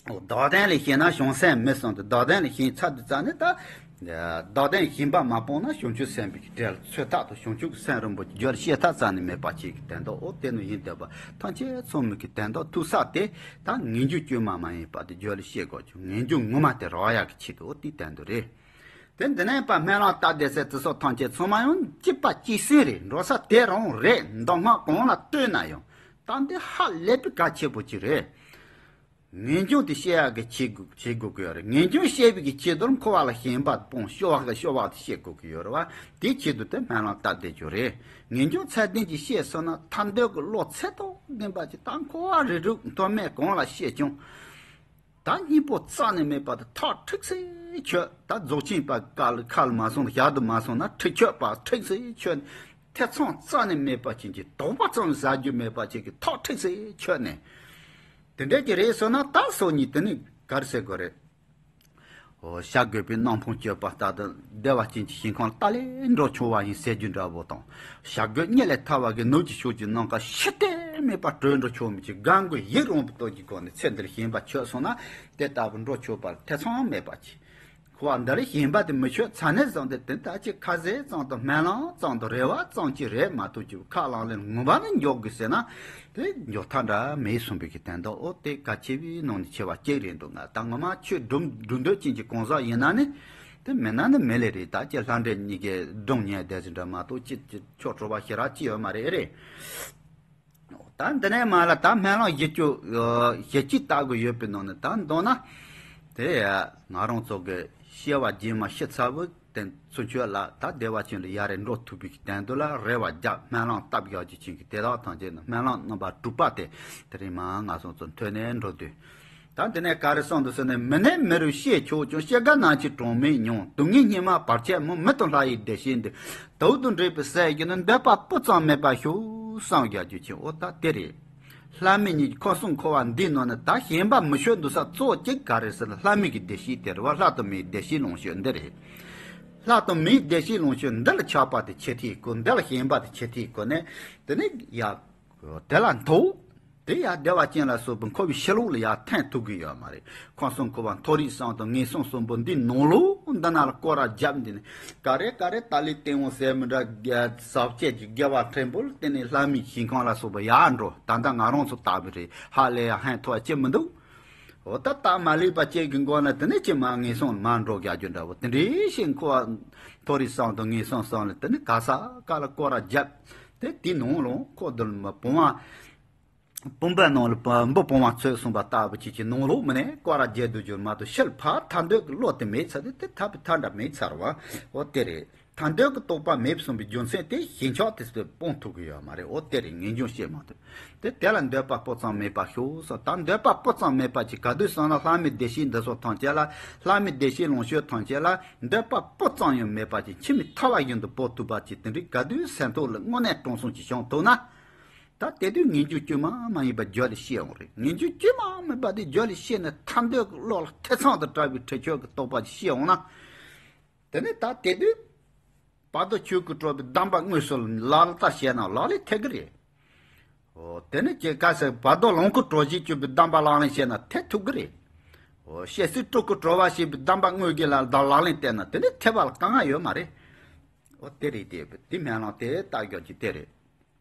འོ་བདག་ལྡན་ལ་ཞེན་ན་བྱང་སེམས་མི་གསུངས་ཏེ་བདག་ལྡན་ལ་ཞེན་ཚར་དུས་རྩ་ནས་ད། བདག་ལྡན་ཞེན་པ་མ་སྤངས་ན་བྱང་ཆུབ་སེམས་དཔའི་གྲལ་ཚོད་ཐག་ཏུ་བྱང་ཆུབ་ཀྱི་སེམས་རིན་པོ་ཆེ་རྒྱུད་ལ་སྐྱེ་ཐབས་རྩ་ནས་མེད་པ་ཅིག་གི་དོན་དུ་འོ་དེ་ནི་ཡིན་བསྡད་པ་ཐམས་ཅད་ཚང་མའི་གི་དོན་དུ་ཐུག་ས་དེ་ད་ངེས་འབྱུང་བཅོས་མ་མ་ཡིན་པ་དེ་རྒྱུད་ལ་སྐྱེ་དགོས་ཀྱི་ངེས་འབྱུང་ངོ་མ་དེ་རག་ཡག་གི་ཆེད་དུ་འོ་དེའི་དོན་དུ་རེད། དེ་འདི་ནས་པ་སྨོན་ལམ་བཏབ་བསྡད་ཚེ་དེ་སོགས་ཐམས་ཅད་ཚང་མ་ཡང་གཅིག་པ་གཅིག་སྲིད་རེད། འགྲོ་ས་དེ་རང་རེད། མདོ་སྔགས་གང་ལ་ལྟོས་ན་ཡང་ད་འདི་ཧ་ལས་པའི་གལ་ཆེ་པོ་ཅིག་རེད། ངེས་འབྱུང་དེ་བཤད་ཡག་གི་བྱེད་དགོས་བྱེད་དགོས་ཀྱི་ཡོད་རེད། ངེས་འབྱུང་བཤད་པའི་གི་ཆེད་དུ་འཁོར་བ་ལ་ཞེན་པ་སྤོང་སྐྱོ་བ་གི་སྐྱོ་བ་དེ་བཤད་དགོས་ཀྱི་ཡོད་རེད་བ། དེའི་ཆེད་དུ་དེ་སྨོན་ལམ་བཏབ་བསྡད་རྒྱུ་རེད། ངེས་འབྱུང་ཚད་ལྡན་གྱི་བཤད་སོང་ན་ཐར་འདོད་ཀྱི་བློ་ཚད་དང་ལྡན་པ་ཅིག་ད་འཁོར་བ་རིགས་དྲུག་མཐོ་དམན་གང་ལ་བཤད་ཀྱང་། ད་སྙིང་པོ་རྩ་ནས་མེད་པ་དེ་ཐག་ཁྲིག་སེ་ཆོད། ད་རྫོགས་ཆེན་པ་ཀ་ལ་ཁ་ལ་མ་སོང་ན་ཞག་ཏུ་མ་སོང་ན་ཁྲིག་ཆོད་པ་ཁྲིག་སེ་ཆོད། ཐེ་ཚོམ་རྩ་ནས་མེད་པ་ཅན་གྱི་དོགས་པ་ཙམ་ཟ་རྒྱུ་མེད་པ་ཅན་གྱི་ཐག་ཁྲིག་སེ་ཆོད་ནས། དེ་འདྲ་ཅིག་རེད་སོང་ན་ད་སོ་གཉིས་དེ་ནི་ག་རེ་ཟེར་དགོས་རེད། འོ་བྱ་རྒོད་པའི་སྣང་ཕུང་སྤྱོད་པ་ལྟ་བུ་བདེ་བ་ཅན་གྱི་ཞིང་ཁམས་ལྟ་ལས་འགྲོ་ཆུང་བ་ཡིན་ཟེར་རྒྱུ་འདྲ་བོ་དང་། བྱ་རྒོད་གཉིད་ལས་ཐར་བ་གི་ནུབ་ཀྱི་ཕྱོགས་ཀྱི་ནམ་མཁའ་ཕྱི་བལྟས་མེད་པར་གྲོལ་འགྲོ་ཆོག་མི་ཅིག་སྒང་གི་ཡིད་རང་བུ་ལྟོ་གྱི་སྒོ་ནས་ཚེ་འདིར་ཞེན་པ་ཆོད་སོང་ན་དེ་ལྟ་བུ་འགྲོ་ཆོག་པར་ཐེ་ཚོམ་མེད་པ་ཅིག་འཁོར་བ་འདི་ལ་ཞེན་པ་དེ་མི་ཆོད་ཚ་ནས་བཟུང་སྟེ་དེ་ལྟ་ཅིག་ཁ་ཟས་ཙམ་དང་སྨོན་ལམ་ཙམ་དང་རེ་བ་ཙམ་ཅིག་རེད་མ་གཏོགས་ཀྱི་ཁ་ལག་ལེན་ངོ་མ་ནི་མགྱོགས་དགོས་ཟེར་ན་དེ་མགྱོགས་ཐག་འདྲ་མེད་གསུངས་པའི་གི་དོན་དུ། འོ་དེ་གལ་ཆེ་བའི་ནང་ནས་ཆེ་བ་གཅིག་རེད་འདུག་ང་ད་ངོ་མ་ཆོས་སྒྲུབ་སྒྲུབ་འདོད་ཅན་གྱི་གང་ཟག་ཡིན་ན་ནི་དེ་མེད་ན་ནི་མེད་ལེ་རེད། ད་ཅི་ལྷ་འདྲེ་གཉིས་ཀས་སྒྲུང་ཉན་བསྡད་ཟིན་འདྲ་མ་གཏོགས་ཅི་ཅི་ཆོག་གྲོལ་བ་ཞེ་དྲག་ཅི་ཡོད་མ་རེད་རེད། ད་འདི་ནས་མ་ལ་ད་སྨོན་ལམ་བཞི་བཅུ་བཞི་བཅུ་བཏབ་དགོས་ཡོད་པའི་ནང་ནས་ད་མདོར་ན། དེ་ང་རང་ཚོ་གི་སྐྱེ་བ་རྗེས་མ་ཤི་ཚར་བའི་དེ་ཚུན་ཆོད་ལ་ད་བདེ་བ་ཅན་ལ་ཡར་རེ་འགྲོ་ཐུབ་པའི་གི་དོན་དུ་ལ་རེ་བ་རྒྱབ་སྨོན་ལམ་བཏབ་ཡག་གི་ཅན་གི་དེ་དག་ཐམས་ཅད་ནི་སྨོན་ལམ་རྣམ་པ་དྲུག་པ་དེ་དེ་རིང་མ་ང་ཚོ་ཚོ་ཐོས་ནས་འགྲོ་དུས། ད་འདི་ནས་ག་རེ་གསུངས་འདུག་ཟེར་ན། མི་ནད་མི་རོ་ཤེས་ཆོག་ཀྱང་། སྐྱེ་རྒ་ན་འཆི་གྲངས་མེད་མྱོང་། སྡུག་བསྔལ་སྙིགས་མ་བར་ཆད་མང་། མི་དང་ལྷ་ཡི་བདེ་གཤེགས་འདི། དུག་དང་འདྲེས་པའི་ཟས་ཀྱིས་ནི། འདོད་པ་སྤུ་ཙམ་མེད་པར་ཤོག་གསུངས་ཡག་གི་ཅན། འོ་ད་དེ་རེད། ལྷ་མི་གཉིས་ཀྱི་ཁམས་གསུམ་འཁོར་བ་འདིའི་ནང་ནས་ད་ཞེན་པ་མི་ཆོད་འདུག་ས་གཙོ་བོ་གཅིག་ག་རེ་ཟེར་ན་ལྷ་མི་གི་བདེ་གཤེགས་དེ་རེད་བ། ལྷ་དང་མིའི་བདེ་གཤེགས་ལོངས་སྤྱོད་འདི་རེད། ལྷ་དང་མིའི་བདེ་གཤེགས་ལོངས་སྤྱོད་འདི་ལ་ཆགས་པ་དེ་ཆེ་ཐིག་གོ། འདི་ལ་ཞེན་པ་དེ་ཆེ་ཐིག་གོ་ནས་དེ་ནས་ཡ། དེ་ལ་འཐོར། དེ་ཡང་བདེ་བ་ཅན་ལ་སོགས་པའི་འཁོར་བའི་ཕྱི་ལོགས་ལ་ཡང་འཐེན་ཐུབ་ཀྱི་ཡོད་མ་རེད། ཁམས་གསུམ་འཁོར་བ་མཐོ་རིས་གསུམ་དང་ངན་སོང་གསུམ་པོ་འདི་ནང་ལོགས་འདི་ན་ལ་སྐོར་ར་བརྒྱབ་འདི་ནི་ག་རེ་ག་རེ་ད་ལི་སྟེང་འོང་ཟེར་མི་འདྲ་ཟབ་ཆས་ཀྱི་དགེ་བ་ཕྲན་བུ་ལ་བརྟེན་ནས་ལྷ་མིའི་ཞིང་ཁམས་ལ་སོགས་པ་ཡར་འགྲོ། ད་ལྟ་ང་རང་ཚོ་ལྟ་བུ་རེད། ཧ་ལས་ཡང་ཧན་ཐོག་ཅི་མི་འདུག་འོ་ད་སྟབས་མ་ལེགས་པ་ཅིག་གི་མགོ་ན་དེ་ནས་ཅི་མ་ངན་སོང་མར་འགྲོ་རྒྱག་རྒྱུ་འདྲ་བོ་དེ་འདྲའི་ཞིག་འཁོར་བ་མཐོ་རིས་གསུམ་དང་ངན་སོང་གསུམ་ལ་དེ་ནི་ག་ས་ག་ལ་སྐོར་ར་བརྒྱབ། དེ་དེའི་ནང་ལོགས་ཁོ་དུ་མ་བུང་བ། བུམ་པའི་ནང་ལ་བུམ་པ་བུང་བ་ཚོས་གསུངས་པ་ལྟ་བུ་ཅིག་གི་ནང་ལོགས་མི་ནས་སྐོར་ར་བརྒྱབ་སྡོད་རྒྱུར་མ་གཏོགས་ཕྱིར་ཕར་ཐར་འདོད་ཀྱི་བློ་དེ་མེད་ཚར་དུས་དེ་ཐར་པའི་ཐར་འདྲ་མེད་ཚར་བ། འོ་དེ་རེད། ཐར་འདོད་ཀྱི་རྟོག་པ་མེད་གསུངས་པའི་རྒྱུ་མཚན་དེ་ཞེན་ཆགས་དེ་ཚོས་སྤོང་ཐུབ་ཀྱི་ཡོད་མ་རེད། འོ་དེ་རེད། ངེས་འབྱུང་ཤེས་མ་ཐུབ། དེ་དེ་ལ་འདོད་པ་སྤུ་ཙམ་མེད་པར་ཤོག་ཟེར། ད་འདོད་པ་སྤུ་ཙམ་མེད་པ་ཅིག་ག་དུས་སོང་ན་ལྷ་མི་བདེ་གཤེགས་འདི་ཚོ་ཐམས་ཅད་ལ་ལྷ་མི་བདེ་གཤེགས་ལོངས་སྤྱོད་ཐམས་ཅད་ལ་འདོད་པ་སྤུ་ཙམ་ཡང་མེད་པ་ཅིག་འཆི་མེད་ཐར་བ་བཞིན་དུ་སྤོ་ཐུབ་པ་ཅིག་དེ་འདྲའི་ག་དུས་སེམས་ཐོག་ལ་དངོས་གནས་དྲང་སྲོང་ཅིག་བྱུང་ཐུབ་ན། ད་དེ་དུས་ངེས་འབྱུང་བཅོས་མ་མ་ཡིན་པ་རྒྱུད་ལ་སྐྱེ་འོང་རེད། ངེས་འབྱུང་བཅོས་མ་མིན་པ་དེ་རྒྱུད་ལ་སྐྱེས་ནས་ཐར་འདོད་ཀྱི་བློ་ལ་ཐེ་ཚོམ་དང་བྲལ་བའི་ཁྲེགས་ཆོད་ཀྱི་རྟོག་པ་ཅིག་སྐྱེ་འོང་ན། དེ་ནས་ད་དེ་དུས་བར་དོ་ཆོས་ཀྱིས་གྲོལ་བའི་གདམས་པ་དངོས་སུ་ལག་ལེན་བྱས་ན་ལག་ལེན་ཐེབས་ཀྱི་རེད། འོ་དེ་ནས་ཁྱེད་ག་ཟེར་བར་དོ་ལོངས་སྐུ་གྲོལ་བྱེད་སྤྱོད་པའི་གདམས་པ་ལག་ལེན་བྱས་ན་ཐེབས་ཐུབ་ཀྱི་རེད། འོ་སྐྱེ་སྲིད་སྤྲུལ་སྐུ་གྲོལ་བ་བྱེད་པའི་གདམས་པ་དངོས་ཀྱི་ལ་ལག་ལེན་བསྟན་ན་དེ་ནས་ཐེབས་པ་ལ་དཀའ་ངལ་ཡོད་མ་རེད། འོ་དེ་རེད། དེ་དེ་སྨོན་ལམ་དེ་བཏབ་རྒྱུ་ཅིག་དེ་རེད།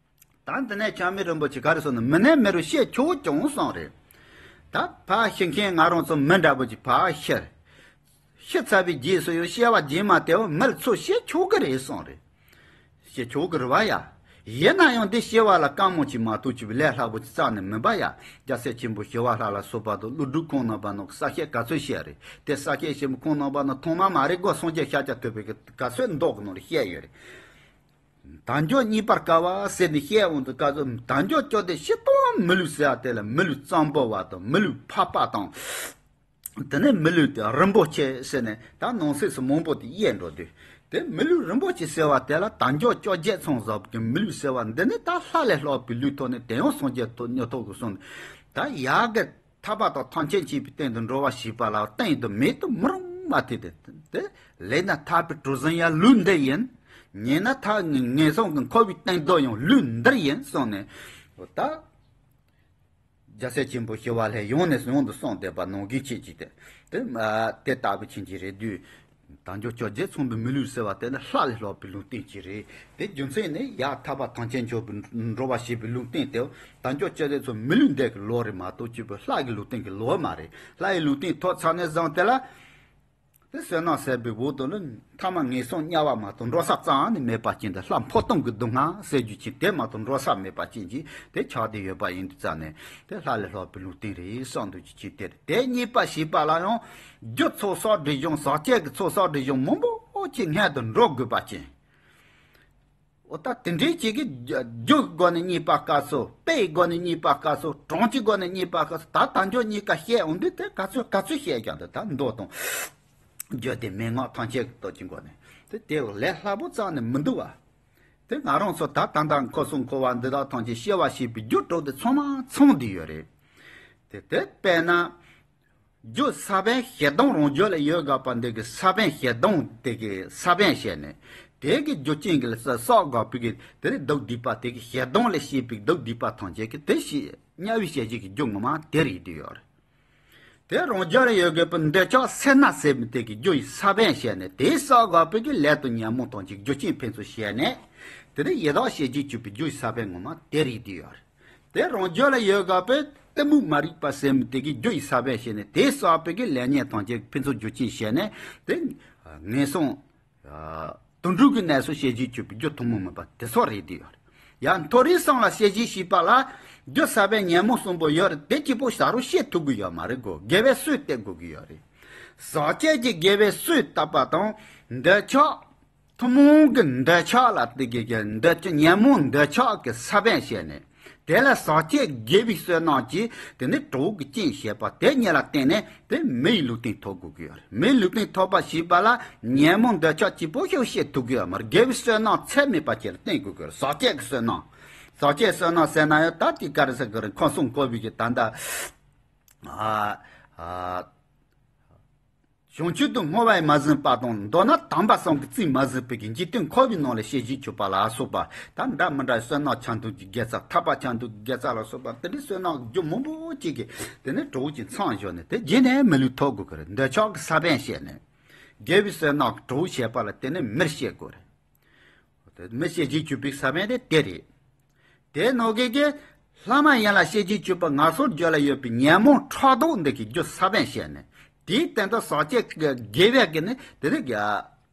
ད་འདི་ནས་ཆགས་མེད་རིན་པོ་ཆེ་ག་རེ་གསུངས་ན། མི་ནད་མི་རོ་ཤེས་ཆོག་ཀྱང་གསུངས་རེད། ད་ཕར་ཤི་མཁན་ང་རང་ཚོ་མི་འདྲ་པོ་ཅིག་ཕར་ཤི། ཤི་ཚར་བའི་རྗེས་སུ་ཡང་སྐྱེ་བ་རྗེས་མ་དེ་བ་མི་ལ་ཚུར་སྐྱེ་ཆོག་གི་རེད་གསུངས་རེད། སྐྱེ་ཆོག་གི་རེད་བ་ཡ། ཡིན་ན་ཡང་འདི་སྐྱེ་བ་ལ་དཀའ་མོ་ཅིག་མ་གཏོགས་ཅིག་ལས་སླ་པོ་ཅིག་རྩ་ནས་མིན་པ་ཡ། རྒྱལ་སྲས་ཆེན་པོ་ཞི་བ་ལྷ་ལ་སོགས་པ་དང་ཀླུ་སྒྲུབ་ཁོང་རྣམ་པ་རྣམས་ཀྱིས་ས་སྐྱ་ག་ཚོད་བཤད་རེད། དེ་ས་སྐྱ་ཆེན་པོ་ཁོང་རྣམ་པ་རྣམས་ཐོག་མ་མ་རེད་གོ། སངས་རྒྱས་ཤཱཀྱ་ཐུབ་པའི་ག་ཚོད་མདོ་གི་ནང་ལ་བཤད་ཡོད་རེད། དལ་འབྱོར་རྙེད་པར་དཀའ་བ་ཟེར་ནས་བཤད་འོང་དུས་སྐབས་སུ་དལ་འབྱོར་བཅོ་བརྒྱད་སྤྱིར་བཏང་མི་ལུས་ཟེར་བ་དེ་ལ་མི་ལུས་གཙང་པོ་བ་དང་མི་ལུས་འཕགས་པ་དང་། དེ་ནས་མི་ལུས་དེ་རིན་པོ་ཆེ་ཟེར་ནས་ད་ནང་གསེས་སུ་མང་པོ་དེ་དབྱེ་འགྲོ་དུས། དེ་མི་ལུས་རིན་པོ་ཆེ་ཟེར་བ་དེ་ལ་དལ་འབྱོར་བཅོ་བརྒྱད་ཚང་བཟོ་གི་མི་ལུས་ཟེར་བ་འདི་ནི་ད་ལྷ་ལས་ལྷག་པའི་ལུས་ཐོབ་ནས་དེ་ཡང་སངས་རྒྱས་ཐོབ་མྱུར་ཐོབ་ཀྱི་གསུངས། ད་ཡག་གི་ཐར་པ་དང་ཐམས་ཅད་མཁྱེན་པའི་སྟེང་དུ་འགྲོ་བ་ཞེས་པ་ལ་གཏན་དུ་མེད་དུ་མི་རུང་བ་དེ་དེ་དེ་ལེགས་ན་ཐར་པའི་གྲུ་གཟིངས་ཡང་ལུས་འདི་ཡིན། ཉེས་ན་ཐར་ངན་སོང་གི་འཁོར་བའི་གཏིང་རྡོ་ཡང་ལུས་འདིར་ཡིན་གསུངས་ནས། ད་རྒྱལ་སྲས་ཆེན་པོ་ཞི་བ་ལྷས་ཡང་ནས་ཡང་དུ་གསུངས་བསྡད་པ་ནང་བཞིན་བྱེད་ཅིག་དེ་དེ་དེ་ལྟ་བུ་ཕྱིན་གྱི་རེད་དུས། དལ་འབྱོར་བཅོ་བརྒྱད་ཚང་བའི་མི་ལུས་ཟེར་བ་དེ་ནི་ལྷ་ལས་ལྷག་པའི་ལུང་བསྟན་ཅིག་རེད། དེ་རྒྱུ་མཚན་ནི་ཡར་ཐར་པ་ཐམས་ཅད་མཆོག་པའི་འགྲོ་བ་ཞེས་པའི་ལུང་བསྟན་དེ་དལ་འབྱོར་བཅོ་བརྒྱད་ཚོ་མི་ལུས་འདས་ཀྱི་ལོ་རེད་མ་གཏོགས་སྤྱི་པའི་ལྷ་གི་ལུང་བསྟན་གྱི་ལོ་མ་རེད། ལྷ་ཡི་ལུང་བསྟན་ཐོབ་ཚར་ནས་བཟུང་དེ་ལ། བསོད་ནམས་ཟད་པའི་འོག་ཏུ་ནི་མཐའ་མ་ངན་སོང་དམྱལ་བ་མ་གཏོགས་འགྲོ་ས་རྩ་ནས་མེད་པ་ཅན་དུ། ལྷ་འཕོ་ལྟུང་གི་སྡུག་བསྔལ་ཟེར་རྒྱུ་ཅན་དེ་མ་གཏོགས་འགྲོ་ས་མེད་པ་ཅན་གྱི་དེ་ཆགས་བསྡད་ཡོད་པ་ཡིན་དུས་ཙང་ནས། དེ་ལྷ་ལས་ལྷག་པའི་ལུས་རྟེན་རེད་བསམ་འདུག་རྒྱུ་ཅན་དེ་རེད། དེ་གཉིས་པ་ཞེས་པ་ལ་ཡང་རྒྱུ་ཚོགས་བསགས་སྒྲིབ་སྦྱོང་ཟག་བཅས་ཀྱི་ཚོགས་བསགས་སྒྲིབ་སྦྱོང་མང་པོ་ཅིག་སྔོན་དུ་འགྲོ་དགོས་པ་ཅན། འོ་ད་དེ་འདྲའི་ཅིག་གི་རྒྱུ་སྒོ་ནས་རྙེད་པ་སྐབས་སུ། དཔེའི་སྒོ་ནས་རྙེད་པ་སྐབས་སུ། གྲངས་ཀྱི་སྒོ་ནས་རྙེད་པ་སྐབས་སུ། ད་དལ་འབྱོར་རྙེད་དཀའ་བཤད་འོང་དུས་དེ་ག་ཚོད་ག་ཚོད་བཤད་ཀྱང་དེ་ད་མདོ་དང་རྒྱུ་དེ་མན་ངག་ཐམས་ཅད་ཀྱི་སྟོབས་ཀྱི་སྒོ་ནས་དེ་དེ་ལས་སླ་པོ་རྩ་ནས་མི་འདུག་བ། དེ་ང་རང་ཚོ་ད་ད་ལྟ་འཁོར་གསུམ་འཁོར་བ་འདི་དག་ཐམས་ཅད་སྐྱེ་བ་སྐྱེས་པའི་རྒྱུ་གྲོགས་དེ་ཚང་མ་ཚང་བསྡད་ཡོད་རེད། དེ་དེ་དཔེར་ན། རྒྱུ་ས་བོན་ཞེ་སྡང་རང་རྒྱུད་ལ་ཡོད་དགོས་པ་འདི་གི་ས་བོན་ཞེ་སྡང་དེ་གི་ས་བོན་བཤད་ནས། དེ་གི་རྒྱུ་རྐྱེན་གྱི་ལ་ས་བསགས་དགོས་པའི་གི་དེ་ནི་སྡུག་བསྡུས་པ། དེ་གི་ཞེ་སྡང་ལས་སྐྱེས་པའི་སྡུག་བསྡུས་པ་ཐམས་ཅད་ཀྱི་དེ་ཞེས་དམྱལ་བའི་བཤད་བྱའི་གི་རྒྱུ་ངོ་མ་དེ་རེད་དེ་ཡོད་རེད། དེ་རང་རྒྱུད་ལ་ཡོད་དགོས་པའི་འདོད་ཆགས་སེར་སྣ་ཟེར་མི་དེ་གི་རྒྱུ་ཡི་ས་བོན་བཤད་ནས། དེ་བསགས་དགོས་པའི་གི་ལས་དང་ཉོན་མོངས་ཐམས་ཅད་རྒྱུ་རྐྱེན་ཕན་ཚུན་བཤད་ནས། དེ་ནི་ཡི་དྭགས་བཤད་བྱའི་སྤྱོད་པའི་རྒྱུ་ཡི་ས་བོན་ངོ་མ་དེ་རེད་དེ་ཡོད་རེད། དེ་རང་རྒྱུད་ལ་ཡོད་དགོས་པའི་གཏི་མུག་མ་རིག་པ་ཟེར་མི་དེ་གི་རྒྱུ་ཡི་ས་བོན་བཤད་ནས། དེ་བསགས་པའི་གི་ལས་ཉོན་ཐམས་ཅད་ཕན་ཚུན་རྒྱུ་རྐྱེན་བཤད་ནས། དེ་ངན་སོང་དུད་འགྲོ་གི་གནས་སུ་སྐྱེ་བྱའི་སྤྱོད་པའི་རྒྱུ་ཐུན་མོང་མིན་པ་དེ་ཚོ་རེད་དེ་ཡོད་རེད། ཡང་མཐོ་རིས་གསུམ་ལ་སྐྱེ་བྱའི་སྤྱོད་པ་ལ་རྒྱུ་ས་བོན་ཉོན་མོངས་གསུམ་པོ་ཡོད་རེད། དེ་གཅིག་པོ་ད་རུང་བཤད་ཐུབ་ཀྱི་ཡོད་མ་རེད་གོ། དགེ་བའི་སྲོལ་བཏོད་དགོས་ཀྱི་ཡོད་རེད། ཟག་བཅས་ཀྱི་དགེ་བའི་སྲོལ་བཏབ་པ་དང་། འདོད་ཆགས། ཐུན་མོང་གི་འདོད་ཆགས་ལ་དེ་གི་གི་འདོད་ཆགས་ཉོན་མོངས་འདོད་ཆགས་ཀྱི་ས་བོན་བཤད་ནས། དེ་ལ་ཟག་བཅས་དགེ་བའི་བསོད་ནམས་ཀྱིས་དེ་ནི་གྲོགས་ཀྱི་རྐྱེན་བྱེད་པ་དེ་གཉིས་ལ་བརྟེན་ནས་དེ་མི་ཡི་ལུས་རྟེན་ཐོབ་དགོས་ཀྱི་ཡོད་རེད། མི་ཡི་ལུས་རྟེན་ཐོབ་པ་ཞེས་པ་ལ་ཉོན་མོངས་འདོད་ཆགས་གཅིག་པོ་ཤོག་བཤད་ཐུབ་ཀྱི་ཡོད་མ་རེད། དགེ་བའི་བསོད་ནམས་ཚད་མེད་པ་ཅིག་ལ་བརྟེན་དགོས་ཀྱི་ཡོད་རེད། ཟག་བཅས་ཀྱི་བསོད་ནམས། ཟག་བཅས་བསོད་ནམས་ཟེར་ན་ཡང་ད་དེ་ག་རེ་ཟེར་དགོས་རེད། འཁོར་གསུམ་འཁོར་བའི་གི་ད་ལྟ་ཨ་ཨ། བྱང་ཆུབ་ཏུ་བསྔོ་བས་མ་ཟིན་པ་དང་། མདོར་ན་དམ་པ་གསུམ་གྱིས་རྩིས་མ་ཟིན་པའི་གི་འཇིག་རྟེན་འཁོར་བའི་ནང་ལ་སྐྱེ་བྱའི་སྤྱོད་པ་ལ་སོགས་པ། ད་འདྲ་མི་འདྲ་བསོད་ནམས་ཆ་མཐུན་གྱི་དགེ་རྩ། ཐར་པ་ཆ་མཐུན་གྱི་དགེ་རྩ་ལ་སོགས་པ་དེ་འདྲའི་བསོད་ནམས་རྒྱུ་མང་པོ་ཅིག་གིས་དེ་ནས་གྲོགས་ཀྱི་མཚམས་བཞག་ནས། དེ་རྗེས་ནས་མི་ལུས་ཐོབ་དགོས་ཀྱི་རེད། འདོད་ཆགས་ཀྱི་ས་བོན་བཤད་ནས། དགེ་བའི་བསོད་ནམས་གྲོགས་བྱེད་པ་ལ་དེ་ནས་མིར་སྐྱེ་དགོས་རེད། དེ་མི་སྐྱེ་བྱའི་སྤྱོད་པའི་ས་བོན་དེ་དེ་རེད། དེ་ནང་གི་གི་ལྷ་མ་ཡིན་ལ་སྐྱེ་བྱའི་སྤྱོད་པ་ངན་སོང་རྒྱུད་ལ་ཡོད་པའི་ཉོན་མོངས་ཕྲག་དོག་འདི་གི་རྒྱུ་ས་བོན་བཤད་ནས། དེའི་སྟེང་དུ་ཟག་བཅས་ཀྱི་དགེ་བས་ཀྱི་ནི་དེ་རིགས་ཀྱི་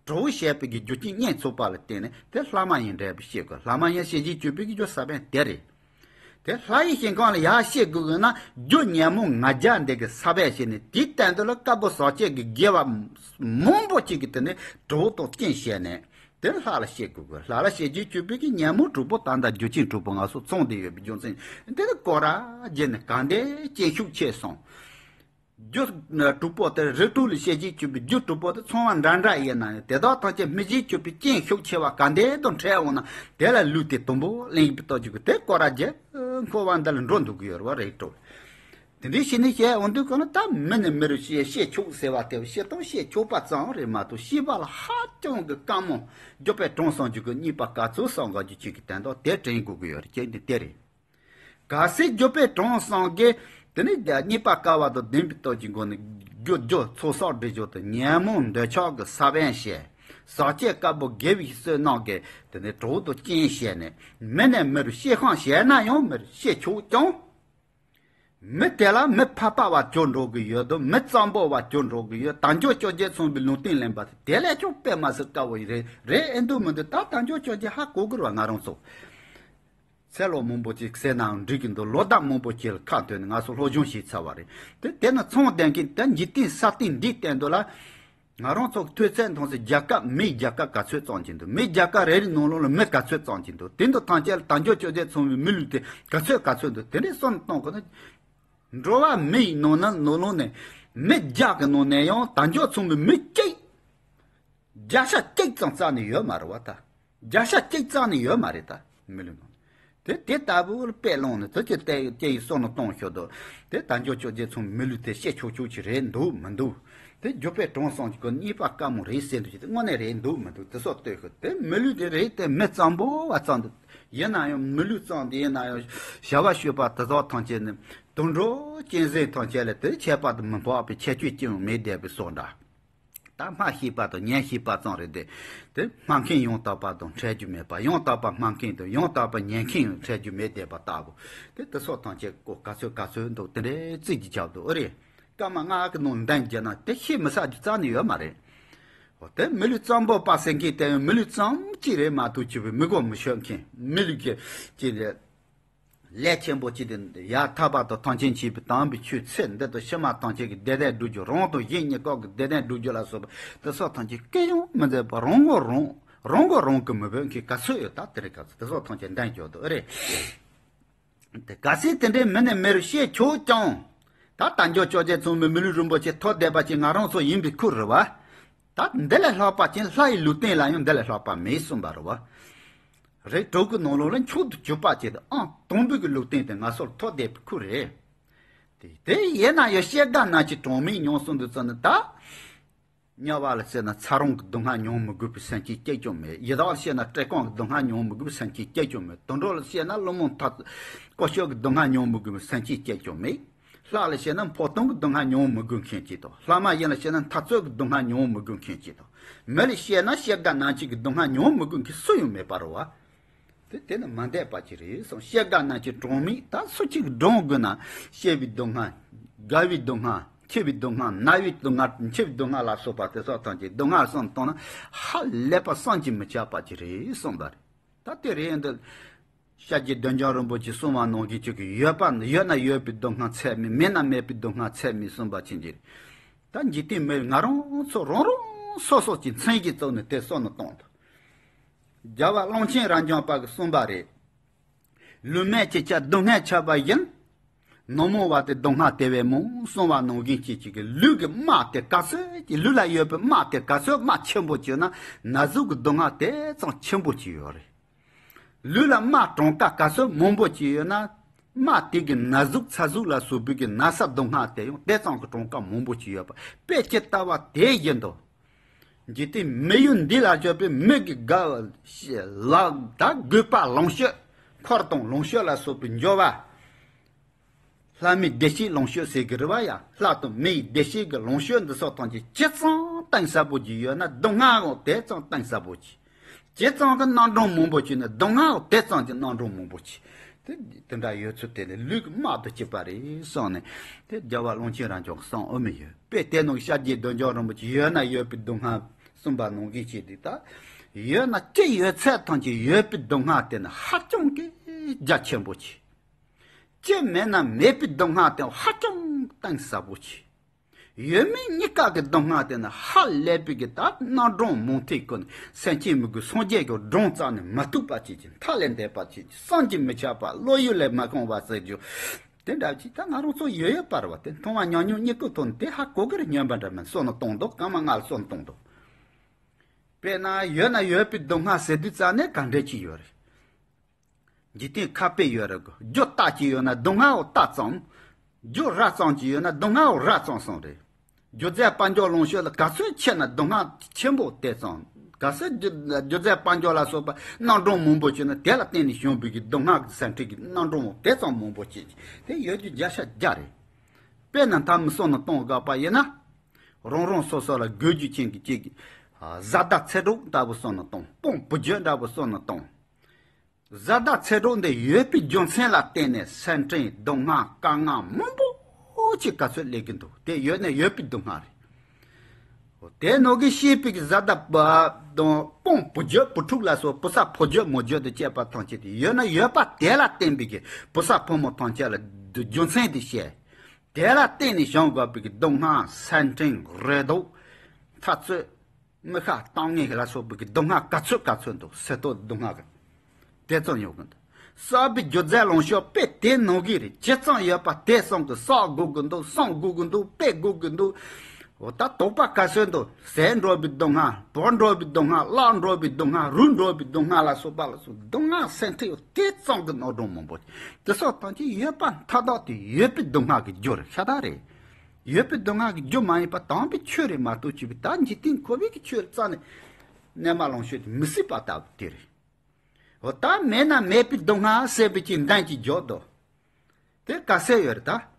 གྲོགས་བྱེད་པའི་གི་རྒྱུ་རྐྱེན་རྙེད་ཚུགས་པ་ལ་བརྟེན་ནས་དེ་ལྷ་མ་ཡིན་འདྲ་བའི་སྐྱེ་དགོས། ལྷ་མ་ཡིན་སྐྱེ་བྱའི་སྤྱོད་པའི་གི་རྒྱུ་ས་བོན་དེ་རེད། དེ་ལྷ་ཡི་ཞིང་ཁམས་ལ་ཡར་སྐྱེ་དགོས་ཀྱི་ན་རྒྱུ་ཉོན་མོངས་ང་རྒྱལ་འདི་གི་ས་བོན་བཤད་ནས། དེའི་སྟེང་དུ་ལ་དཀར་པོ་ཟག་བཅས་ཀྱི་དགེ་བ་མང་པོ་ཅིག་གི་དེ་ནི་གྲོགས་དང་རྐྱེན་བྱས་ནས། དེར་ལྷ་ལ་སྐྱེ་དགོས་ཀྱི། ལྷ་ལ་སྐྱེ་བྱའི་སྤྱོད་པའི་གི་ཉོན་མོངས་དྲུག་པོ་ད་ལྟ་རྒྱུ་རྐྱེན་དྲུག་པོ་ངན་སོང་ཚང་བསྡད་ཡོད་པའི་རྒྱུ་མཚན་དེ་ནི་སྐོར་ར་བརྒྱབ་ནས་གང་འདྲའི་རྐྱེན་ཤུགས་ཆེ་སོང་། རྒྱུ་དྲུག་པོ་དེ་རིགས་དྲུག་ལ་སྐྱེ་བྱའི་སྤྱོད་པའི་རྒྱུ་དྲུག་པོ་དེ་ཚང་བ་འདྲ་འདྲ་ཡིན་ན་ཡང་། དེ་དག་ཐམས་ཅད་སྨིན་བྱའི་སྤྱོད་པའི་རྐྱེན་ཤུགས་ཆེ་བ་ག་འདྲ་དང་འཕྲད་འོང་ན། དེ་ལ་ལུས་དེ་དུམ་བུ་ལེན་པའི་སྟོབས་ཀྱིས་དེ་སྐོར་ར་བརྒྱབ། འཁོར་བ་འདི་ལ་འགྲོ་འདུག་གི་ཡོད་རེད་བ། རིགས་དྲུག་དེ་འདྲའི་ཞིག་ནི་བཤད་འོང་དུས་གང་ལ་ད་མི་ནས་མི་རུ་སྐྱེ་སྐྱེ་ཆོག་ཟེར་བ་དེ་བཤད་སྟངས་བཤད་ཆོག་པ་ཙམ་རེད་མ་གཏོགས། སྐྱེ་བ་ལ་ཧ་ཅང་གི་དཀའ་མོ། འགྱོད་པས་གྲོངས་སོང་རྒྱུ་གི་རྙེད་པ་ག་ཚོད་བསམ་དགོས་རྒྱུ་ཅིག་གི་དོན་དག་དེ་དྲན་དགོས་ཀྱི་ཡོད་རེད། ཅེས་འདི་དེ་རེད། གལ་སྲིད་འགྱོད་པས་གྲོངས་སོང་གི་དེ་ནི་རྙེད་པ་དཀའ་བ་དང་ལྡན་པའི་སྟོབས་ཀྱི་སྒོ་ནས་རྒྱུ་རྒྱུ་ཚོགས་བསགས་སྒྲིབ་སྦྱོང་དང་ཉོན་མོངས་འདོད་ཆགས་ཀྱི་ས་བོན་བཤད། ཟག་བཅས་དཀར་པོ་དགེ་བའི་བསོད་ནམས་ཀྱི་དེ་ནི་གྲོགས་དང་རྐྱེན་བྱས་ནས་མི་ནས་མི་རུ་སྐྱེ་ཁམས་བྱས་ན་ཡང་མི་རུ་སྐྱེ་ཆོག་ཀྱང་། མི་དེ་ལ་མི་ཕལ་པ་བ་གྱུར་འགྲོ་གི་ཡོད་དོ། མི་གཙང་པོ་བ་གྱུར་འགྲོ་གི་ཡོད། དལ་འབྱོར་བཅོ་བརྒྱད་ཚང་བའི་ལུང་བསྟན་ལེན་པ་དེ་དེ་ལས་ཀྱང་དཔེ་མ་སྲིད་དཀའ་བོ་རེད། རེད་ཨེ་འདུག་མི་འདུག་ད་དལ་འབྱོར་བཅོ་བརྒྱད་ཧ་གོ་གི་རེད་བ། ང་རང་ཚོ་ཚེ་ལོ་མང་པོ་ཅིག་བསྲེས་ནའང་འགྲིག་གི་འདུག་ལོ་ཟླ་མང་པོ་ཅིག་ལ་ཁ་ཐོན་ནས་ང་ཚོ་སློབ་སྦྱོང་བྱས་ཚར་བ་རེད། དེ་དེ་ནི་ཚང་ལྡན་གྱི་ད་འཇིག་རྟེན་ས་སྟེང་འདིའི་སྟེང་དུ་ལ། ང་རང་ཚོ་ཐོས་ཚད་མཐོང་ཚད་རྒྱལ་ཁབ་མི་རྒྱལ་ཁབ་ག་ཚོད་ཙམ་ཅིག་འདུག་མི་རྒྱལ་ཁབ་རེ་རེའི་ནང་ལོགས་ལ་མི་ག་ཚོད་ཙམ་ཅིག་འདུག་དེ་འདུག་ཐམས་ཅད་ལ་དལ་འབྱོར་བཅོ་བརྒྱད་ཚང་བའི་མི་ལུས་དེ་ག་ཚོད་ག་ཚོད་འདུག་དེ་འདྲའི་བསམ་བློ་གཏོང་དགོས་ན། འགྲོ་བ་མི་ཡི་ནང་ན་ནང་ལོགས་ནས་མི་བརྒྱ་གི་ནང་ནས་ཡང་དལ་འབྱོར་ཚང་བའི་མི་གཅིག་བརྒྱ་ཆ་གཅིག་ཙམ་རྩ་ནས་ཡོད་མ་རེད་བ་ད། བརྒྱ་ཆ་གཅིག་རྩ་ནས་ཡོད་མ་རེད་ད། མི་ལུས་ནང་། དེ་དེ་ལྟ་བུ་ལ་དཔེ་བླངས་ནས་དེ་ཅི་སྟེ་སྐྱེ་ཡི་བསམ་བློ་གཏོང་ཤོག་དོ། དེ་དལ་འབྱོར་བཅོ་བརྒྱད་ཚང་མི་ལུས་དེ་སྐྱེ་ཆོག་ཆོག་ཅིག་རེད་འདུག་མི་འདུག་དེ་འགྱོད་པས་གྲོངས་སོང་ཅིག་གི་རྙེད་པ་དཀའ་མོ་རེད་ཟེར་འདུག་ཅིག་དེ་དངོས་གནས་རེད་འདུག་མི་འདུག་དེ་སོགས་ལྟོས་ཤོག་དེ་མི་ལུས་དེ་རེད་དེ་མི་གཙང་པོ་བ་ཙམ་འདུག་ཡིན་ན་ཡང་མི་ལུས་ཙམ་དེ་ཡིན་ན་ཡང་བྱ་བ་སྤྱོད་པ་དེ་དག་ཐམས་ཅད་ནི་དུད་འགྲོ་གཅན་གཟན་ཐམས་ཅད་ལ་དེ་ཁྱད་པར་དུ་མི་འཕགས་པའི་ཁྱད་ཆོས་ཅི་ཡང་མེད་བསྡད་པའི་བཟོ་འདྲ། ད་སྨྲ་ཤེས་པ་དང་ཉན་ཤེས་པ་ཙམ་རེད་དེ། དེ་སྨྲ་མཁན་ཡང་དག་པ་དང་འཕྲད་རྒྱུ་མེད་པ། ཡང་དག་པ་སྨྲ་མཁན་དང་ཡང་དག་པ་ཉན་མཁན་ཡང་འཕྲད་རྒྱུ་མེད་བསྡད་པ་ལྟ་བུ། དེ་དེ་སོགས་ཐམས་ཅད་ཀོ་ག་ཚོད་ག་ཚོད་འདུག་དེ་འདྲའི་རྩིས་ཀྱི་རྒྱབ་ཏུ་ཨེ་རེད། སྐར་མ་ལྔ་གི་ནང་འདོན་བརྒྱབ་ན་དེ་ཤེས་མི་ཚར་རྒྱུ་རྩ་ནས་ཡོད་མ་རེད། དེ་མི་ལུས་གཙང་པོ་པ་ཟེར་མཁན་དེ་ཡང་མི་ལུས་ཙམ་གཅིག་རེད་མ་གཏོགས་ཅི་བའི་མི་གོ་མི་ཤོད་མཁན་མི་ལུས་ཀྱི་ཅི་ལས་ལས་ཆེན་པོ་ཅི་དེ་ཡར་ཐར་པ་དང་ཐམས་ཅད་མཁྱེན་པའི་དམ་པའི་ཆོས་ཚེ་འདི་དང་ཕྱི་མ་ཐམས་ཅད་ཀྱི་བདེ་ལྡན་སྒྲུབ་རྒྱུ། རང་དང་གཞན་གཉིས་ཀ་གི་བདེ་ལྡན་སྒྲུབ་རྒྱུ་ལ་སོགས་པ་དེ་སོགས་ཐམས་ཅད་སྐད་ཡང་མི་འཛེམ་པར་རང་གིས་རང་རང་གིས་རང་གི་མི་བོད་མཁན་ག་ཚོད་ཡོད་ད་དེ་རིང་ཁ་སང་དེ་སོགས་ཐམས་ཅད་འདོན་རྒྱུ་འདུག་ཨེ་རེད། དེ་གལ་སྲིད་དེ་འདྲའི་མི་ནས་མི་རུ་བཤད་ཆོག་ཀྱང་། ད་དལ་འབྱོར་ཅོག་ཅེ་ཚང་མའི་མི་ལུས་རིན་པོ་ཆེ་ཐོབ་བསྡད་པ་ཅིག་ང་རང་ཚོ་ཡིན་པའི་ཁུལ་རེད་བ། ད་འདི་ལས་ལྷག་པ་ཅིག་ལྷ་ཡི་ལུས་རྟེན་ལ་ཡང་འདི་ལས་ལྷག་པ་མེད་གསུངས་པ་རེད་བ། རིགས་དྲུག་གི་ནང་ལོགས་ལ་མཆོག་ཏུ་གྱུར་པ་ཅིག་དང་ཨང་དང་པོའི་གི་ལུས་རྟེན་དེ་ང་ཚོར་ཐོབ་བསྡད་པའི་ཁུལ་རེད། དེ་དེ་ཡིན་ན་ཡང་བཤད་དགའ་ན་ཅི་གྲངས་མེད་མྱོང་གསུངས་འདུག་ཙང་ནི་ད། དམྱལ་བ་ལ་བཤད་ན་ཚ་རོང་གི་སྡུག་བསྔལ་མྱོང་མི་དགོས་པའི་སེམས་ཅན་སྐྱེ་རྒྱུ་མེད། ཡི་དྭགས་ལ་བཤད་ན་བཀྲེས་སྐོམ་གྱི་སྡུག་བསྔལ་མྱོང་མི་དགོས་པའི་སེམས་ཅན་སྐྱེ་རྒྱུ་མེད། དུད་འགྲོ་ལ་བཤད་ན་ཀླུ་མོ་མཐའ་ཀོ་ཤོད་ཀྱི་སྡུག་བསྔལ་མྱོང་མི་དགོས་པའི་སེམས་ཅན་སྐྱེ་རྒྱུ་མེད། ལྷ་ལ་བཤད་ན་འཕོ་ལྟུང་གི་སྡུག་བསྔལ་མྱོང་མི་དགོས་མཁན་ཅིག་དང་། ལྷ་མ་ཡིན་ལ་བཤད་ན་འཐབ་རྩོད་ཀྱི་སྡུག་བསྔལ་མྱོང་མི་དགོས་མཁན་ཅིག་དང་། མི་ལ་བཤད་ན་བཤད་དགའ་ན་ཅི་གི་སྡུག་བསྔལ་མྱོང་མི་དགོས་མཁན་སུ་ཡང་མེད་པ་རེད་བ། དེ་དེ་ནི་མ་འདས་པ་ཅིག་རེད་གསུངས། བཤད་དགའ་ན་ཅི་གྲངས་མེད་ད་སུ་གཅིག་གྲངས་དགོས་ན་བཤད་པའི་སྡུག་བསྔལ། རྒ་བའི་སྡུག་བསྔལ། འཆི་བའི་སྡུག་བསྔལ། ན་བའི་སྡུག་བསྔལ། འཆི་བའི་སྡུག་བསྔལ་ལ་སོགས་པ་དེ་སོགས་ཐམས་ཅད་སྡུག་བསྔལ་གསུམ་བཏང་ན་ཧ་ལས་པ་བསམ་གྱིས་མི་ཁྱབ་པ་ཅིག་རེད་གསུངས་པ་རེད། ད་དེ་རེད་འདི། ཤཱཀྱའི་སྡོམ་བརྩོན་རིན་པོ་ཆེ་གསུངས་པ་ནང་བཞིན་ཅིག་གི་ཡོད་པ་ཡོད་ན་ཡོད་པའི་སྡུག་བསྔལ་ཚད་མེད། མེད་ན་མེད་པའི་སྡུག་བསྔལ་ཚད་མེད་གསུངས་པ་ཅིག་རེད། ད་འཇིག་རྟེན་མི་ང་རང་ཚོ་རང་རང་སོ་སོ་ཀྱི་མཚན་གྱིས་བཙུགས་ནས་དེ་གསུངས་ནས་བཏང་འདུག་རྒྱལ་བ་ཀློང་ཆེན་རབ་འབྱམས་པ་གིས་གསུངས་པ་རེད། ལུས་མེད་ཅེས་བྱ་སྡུག་བསྔལ་ཁྱབ་པ་བཞིན། ནོར་མང་བ་དེ་སྡུག་བསྔལ་དེ་བས་མང་གསུངས་པ་ནང་བཞིན་ཅིག་གཅིག་གི་ལུས་ཀྱི་རྨ་དེ་ག་ཚོད་ཀྱི་ལུས་ལ་ཡོད་པའི་རྨ་དེ་ག་ཚོད་རྨ་ཆེན་པོ་ཅིག་ཡོད་ན་ན་ཟུག་གི་སྡུག་བསྔལ་དེ་ཙམ་ཆེན་པོ་ཅིག་ཡོད་རེད། ལུས་ལ་རྨ་གྲངས་ཀ་ག་ཚོད་མང་པོ་ཅིག་ཡོད་ན། རྨ་དེ་གི་ན་ཟུག་ཚ་ཟུག་ལ་སོགས་པའི་གི་ན་ཚ་སྡུག་བསྔལ་དེ་ཡང་དེ་ཙམ་གྱི་གྲངས་ཀ་མང་པོ་ཅིག་ཡོད་པ་དཔེ་ཇི་ལྟ་བ་དེ་བཞིན་དུ། འཇིག་རྟེན་མི་ཡུལ་འདི་ལ་བཞུགས་པའི་མི་གི་དགའ་བ་ལ་ད་དགོས་པ་ལོངས་སྤྱོད། འཁོར་དང་ལོངས་སྤྱོད་ལ་སོགས་པའི་འབྱོར་བ། ལྷ་མིའི་བདེ་སྐྱིད་ལོངས་སྤྱོད་ཟེར་གི་རེད་བ་ཡ། ལྷ་དང་མིའི་བདེ་སྐྱིད་ཀྱི་ལོངས་སྤྱོད་འདི་སོགས་ཐམས་ཅད་ཇི་ཙམ་གཏིང་ཟབ་པོ་ཅིག་ཡོད་ན་སྡུག་བསྔལ་འོ་དེ་ཙམ་གཏིང་ཟབ་པོ་ཅིག་ཇི་ཙམ་གྱི་རྣམ་གྲངས་མང་པོ་ཅིག་ནི་སྡུག་བསྔལ་དེ་ཙམ་གྱི་རྣམ་གྲངས་མང་པོ་ཅིག་དེ་དེ་འདྲ་ཡོད་ཚུལ་དེ་ནི་ལུས་ཀྱི་རྨ་དང་གཅིག་པ་རེད་གསུངས་ནས་དེ་རྒྱལ་བ་ཀློང་ཆེན་རབ་འབྱམས་ཀྱིས་གསུངས་ཨོ་མི་ཡོད་པས། དེ་ནང་ཤཱཀྱའི་སྡོམ་བརྩོན་རིན་པོ་ཆེ་ཡོད་ན་ཡོད་པའི་སྡུག་བསྔལ་གསུངས་པ་ནང་བཞིན་བྱས་ཏེ་ད་ཡོད་ན་ཅི་ཡོད་ཚད་ཐམས་ཅད་ཡོད་པའི་སྡུག་བསྔལ་དེ་ནི་ཧ་ཅང་གི་རྒྱ་ཆེན་པོ་ཅིག་ཅི་མེད་ན་མེད་པའི་སྡུག་བསྔལ་དེ་ཧ་ཅང་གཏིང་ཟབ་པོ་ཅིག་ཡོད་མེད་གཉིས་ཀ་གི་སྡུག་བསྔལ་དེ་ནི་ཧ་ལས་པའི་གི་ད་རྣམ་གྲངས་མང་ཐལ་ཀུན་སེམས་ཅན་མི་དགོས་སངས་རྒྱས་ཀྱི་སྒྲུང་རྩ་ནས་མ་ཐུབ་པ་ཅིག་ཅིག་མཐའ་ལས་འདས་པ་ཅིག་བསམ་གྱིས་མི་ཁྱབ་པ་བློ་ཡུལ་ལས་མ་གང་བ་ཟེར་རྒྱུ། དེ་འདྲ་ཅིག་ད་ང་རང་ཚོ་ཡོད་ཡོད་པ་རེད་བ། དེ་མཐོང་བ་ཉམས་མྱོང་གཉིས་ཀའི་ཐོག་ནས་དེ་ཧ་གོ་གི་རེད། སྨྱོན་པ་འདྲ་མིན་གསུངས་ནས་གཏོང་འདུག་སྐར་མ་ལྔ་ལ་གསུངས་ནས་གཏོང་འདུག་དཔེར་ན་ཡོད་ན་ཡོད་པའི་སྡུག་བསྔལ་ཟེར་དུས་རྩ་ནས་ག་འདྲ་ཅིག་ཡོད་རེད། འཇིག་རྟེན་ཁ་དཔེ་ཡོད་རེད་གོ་རྒྱུ་རྟགས་ཅིག་ཡོད་ན་སྡུག་བསྔལ་འོ་རྟགས་ཙམ། རྒྱུ་ར་ཙམ་ཅིག་ཡོད་ན་སྡུག་བསྔལ་འོ་ར་ཙམ་གསུངས་རེད། རྒྱུ་རྫས་དཔལ་འབྱོར་ལོངས་སྤྱོད་ལ་ག་ཚོད་ཆེ་ན་སྡུག་བསྔལ་ཆེན་པོ་དེ་ཙམ། ག་ཚོད་རྒྱུ་རྒྱུ་རྫས་དཔལ་འབྱོར་ལ་སོགས་པ་རྣམ་གྲངས་མང་པོ་ཅིག་ན་དེ་ལ་བརྟེན་ནས་བྱུང་བའི་གི་སྡུག་བསྔལ་གྱི་ཟད་འགྲེལ་གྱི་རྣམ་གྲངས་འོ་དེ་ཙམ་མང་པོ་ཅིག་དེ་ཡོད་རྒྱུ་བརྒྱ་ཆ་བརྒྱ་རེད། དཔེར་ན་མཐའ་མི་གསུམ་ནང་གཏོང་དགོས་པ་ཡིན་ན། རང་རང་སོ་སོ་ལ་དགོས་རྒྱུ་ཅན་གྱི་གཅིག་གི་བཟའ་ཟླ་ཚེ་སྒྲུབ་འདྲ་པོ་གསུམ་ནང་གཏོང་། སྤོང་བུ་རྒྱུད་འདྲ་པོ་གསུམ་ནང་གཏོང་། བཟའ་ཟླ་ཚེ་སྒྲུབ་འདི་ཡོད་པའི་རྒྱུ་མཚན་ལ་བརྟེན་ནས་སེམས་ཁྲལ་སྡུག་བསྔལ་དཀའ་ངལ་མང་པོ་ཅིག་ག་ཚོད་སླེབས་ཀྱི་འདུག་དེ་ཡོད་ན་ཡོད་པའི་སྡུག་བསྔལ་རེད། དེ་ནང་གི་ཤེས་པའི་གི་བཟའ་ཟླ་པ་དང་སྤོང་བུ་རྒྱུད་བུ་ཕྲུག་ལ་སོགས་བུ་ཚ་བུ་རྒྱུད་མོ་རྒྱུད་དུ་བཅས་པ་ཐམས་ཅད་དེ་ཡོད་ན་ཡོད་པ་དེ་ལ་བརྟེན་པའི་གི་བུ་ཚ་བུ་མོ་ཐམས་ཅད་ལ་རྒྱུ་མཚན་དེ་བཤད། དེ་ལ་བརྟེན་ནས་བྱུང་དགོས་པའི་གི་སྡུག་བསྔལ་སེམས་ཁྲལ་རེ་དོགས་འཐབ་རྩོད། མི་ཁ་གཏམ་ངན་ལ་སོགས་པའི་གི་སྡུག་བསྔལ་ག་ཚོད་ག་ཚོད་འདུག་སེ་སྟོད་སྡུག་བསྔལ་གི་དེ་ཙམ་ཡོང་གི་འདུག་བསགས་པའི་རྒྱུ་རྫས་ལོངས་སྤྱོད་དཔེ་དེ་ནང་གི་རེད། ཇི་ཙམ་ཡོད་པ་དེ་ཙམ་གི་བསགས་དགོས་གི་འདུག་བསམ་དགོས་གི་འདུག་དཔེ་དགོས་གི་འདུག་འོ་ད་དོགས་པ་ག་ཚོད་འདུག་ཟས་འགྲོ་བའི་སྡུག་བསྔལ། བག་འགྲོ་བའི་སྡུག་བསྔལ། གླ་འགྲོ་བའི་སྡུག་བསྔལ། རུལ་འགྲོ་བའི་སྡུག་བསྔལ་ལ་སོགས་པ་ལ་སོགས་སྡུག་བསྔལ་སེམས་ཁྲལ་དེ་ཙམ་གི་རྣམ་གྲངས་མང་པོ་དེ་སོགས་ཐམས་ཅད་ཡོད་པ་མཐའ་དག་དེ་ཡོད་པའི་སྡུག་བསྔལ་གི་རྒྱུ་རེད། ཤ་སྟག་རེད། ཡོད་པའི་སྡུག་བསྔལ་གྱི་རྒྱུ་མ་ཡིན་པ་དམ་པའི་ཆོས་རེད་མ་གཏོགས་ཅི་བའི་ད་འཇིག་རྟེན་འཁོར་བའི་གི་ཆོས་རྩ་ནས་རྣལ་མ་ལོངས་སྤྱོད་དེ་མི་སྲིད་པ་ལྟ་བུ་དེ་རེད། འོ་ད་མེད་ན་མེད་པའི་སྡུག་བསྔལ་ཟེར་བའི་ཅིག་འདོན་གྱི་འཇོག་དོ། དེ་ག་ཚད་ཡོད་རེད་ད།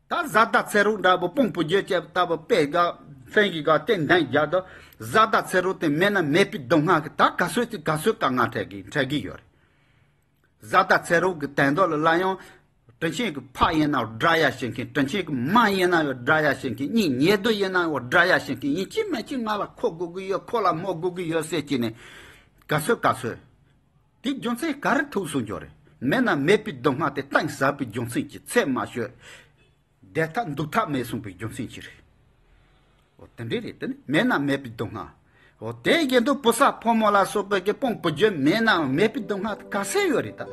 ད་བཟའ་ཟླ་ཚེ་རོགས་འདྲ་པོ་སྤུན་སྤུན་མཆེད་བཅས་པ་ལྟ་བུ་དཔེ་དགའ་ཕན་གྱི་དགའ་སྟེ་འདོན་རྒྱག་དོ། བཟའ་ཟླ་ཚེ་རོགས་དེ་མེད་ན་མེད་པའི་སྡུག་བསྔལ་གྱི་ད་ག་ཚོད་ཅིག་ག་ཚོད་དཀའ་ངལ་འཕྲད་གི་འཕྲད་གི་ཡོད་རེད། བཟའ་ཟླ་ཚེ་རོགས་ཀྱི་དོན་དག་ལ་སླར་ཡང་ དྲིན་ཆེན་གྱི་ཕ་ཡིན་ན་དགྲ་ཡ་བྱེད་མཁན། དྲིན་ཆེན་གྱི་མ་ཡིན་ན་ཡང་དགྲ་ཡ་བྱེད་མཁན། གཉིས་ཉེ་དུ་ཡིན་ན་ཡང་དགྲ་ཡ་བྱེད་མཁན། ཡིན་གཅིག་མིན་གཅིག་ང་ལ་ཁོ་དགོས་ཀྱི་ཡོད། ཁོ་ལ་མོ་དགོས་ཀྱི་ཡོད་ཟེར་གྱི་ནས། ག་ཚོད་ག་ཚོད། དེ་རྒྱུ་མཚན་ག་རེ་ཐུག་སོང་ཀྱང་རེད། མེད་ན་མེད་པའི་སྡུག་བསྔལ་དེ་གཏིང་ཟབ་པའི་རྒྱུ་མཚན་གྱིས་ཚད་མ་ཤོད། བདེ་ཐབས་འདུག་ཐབས་མེད་སོང་པའི་རྒྱུ་མཚན་གྱིས་རེད། འོ་དེ་འདྲས་རེད། དེ་ནི་མེད་ན་མེད་པའི་སྡུག་བསྔལ། འོ་དེ་བཞིན་དུ་བུ་ཚ་ཕོ་མོ་ལ་སོགས་པའི་གི་དཔུང་བུ་རྒྱུད་མེད་ནའང་མེད་པའི་སྡུག་བསྔལ་དེ་ག་ཚད་ཡོད་རེད་ད།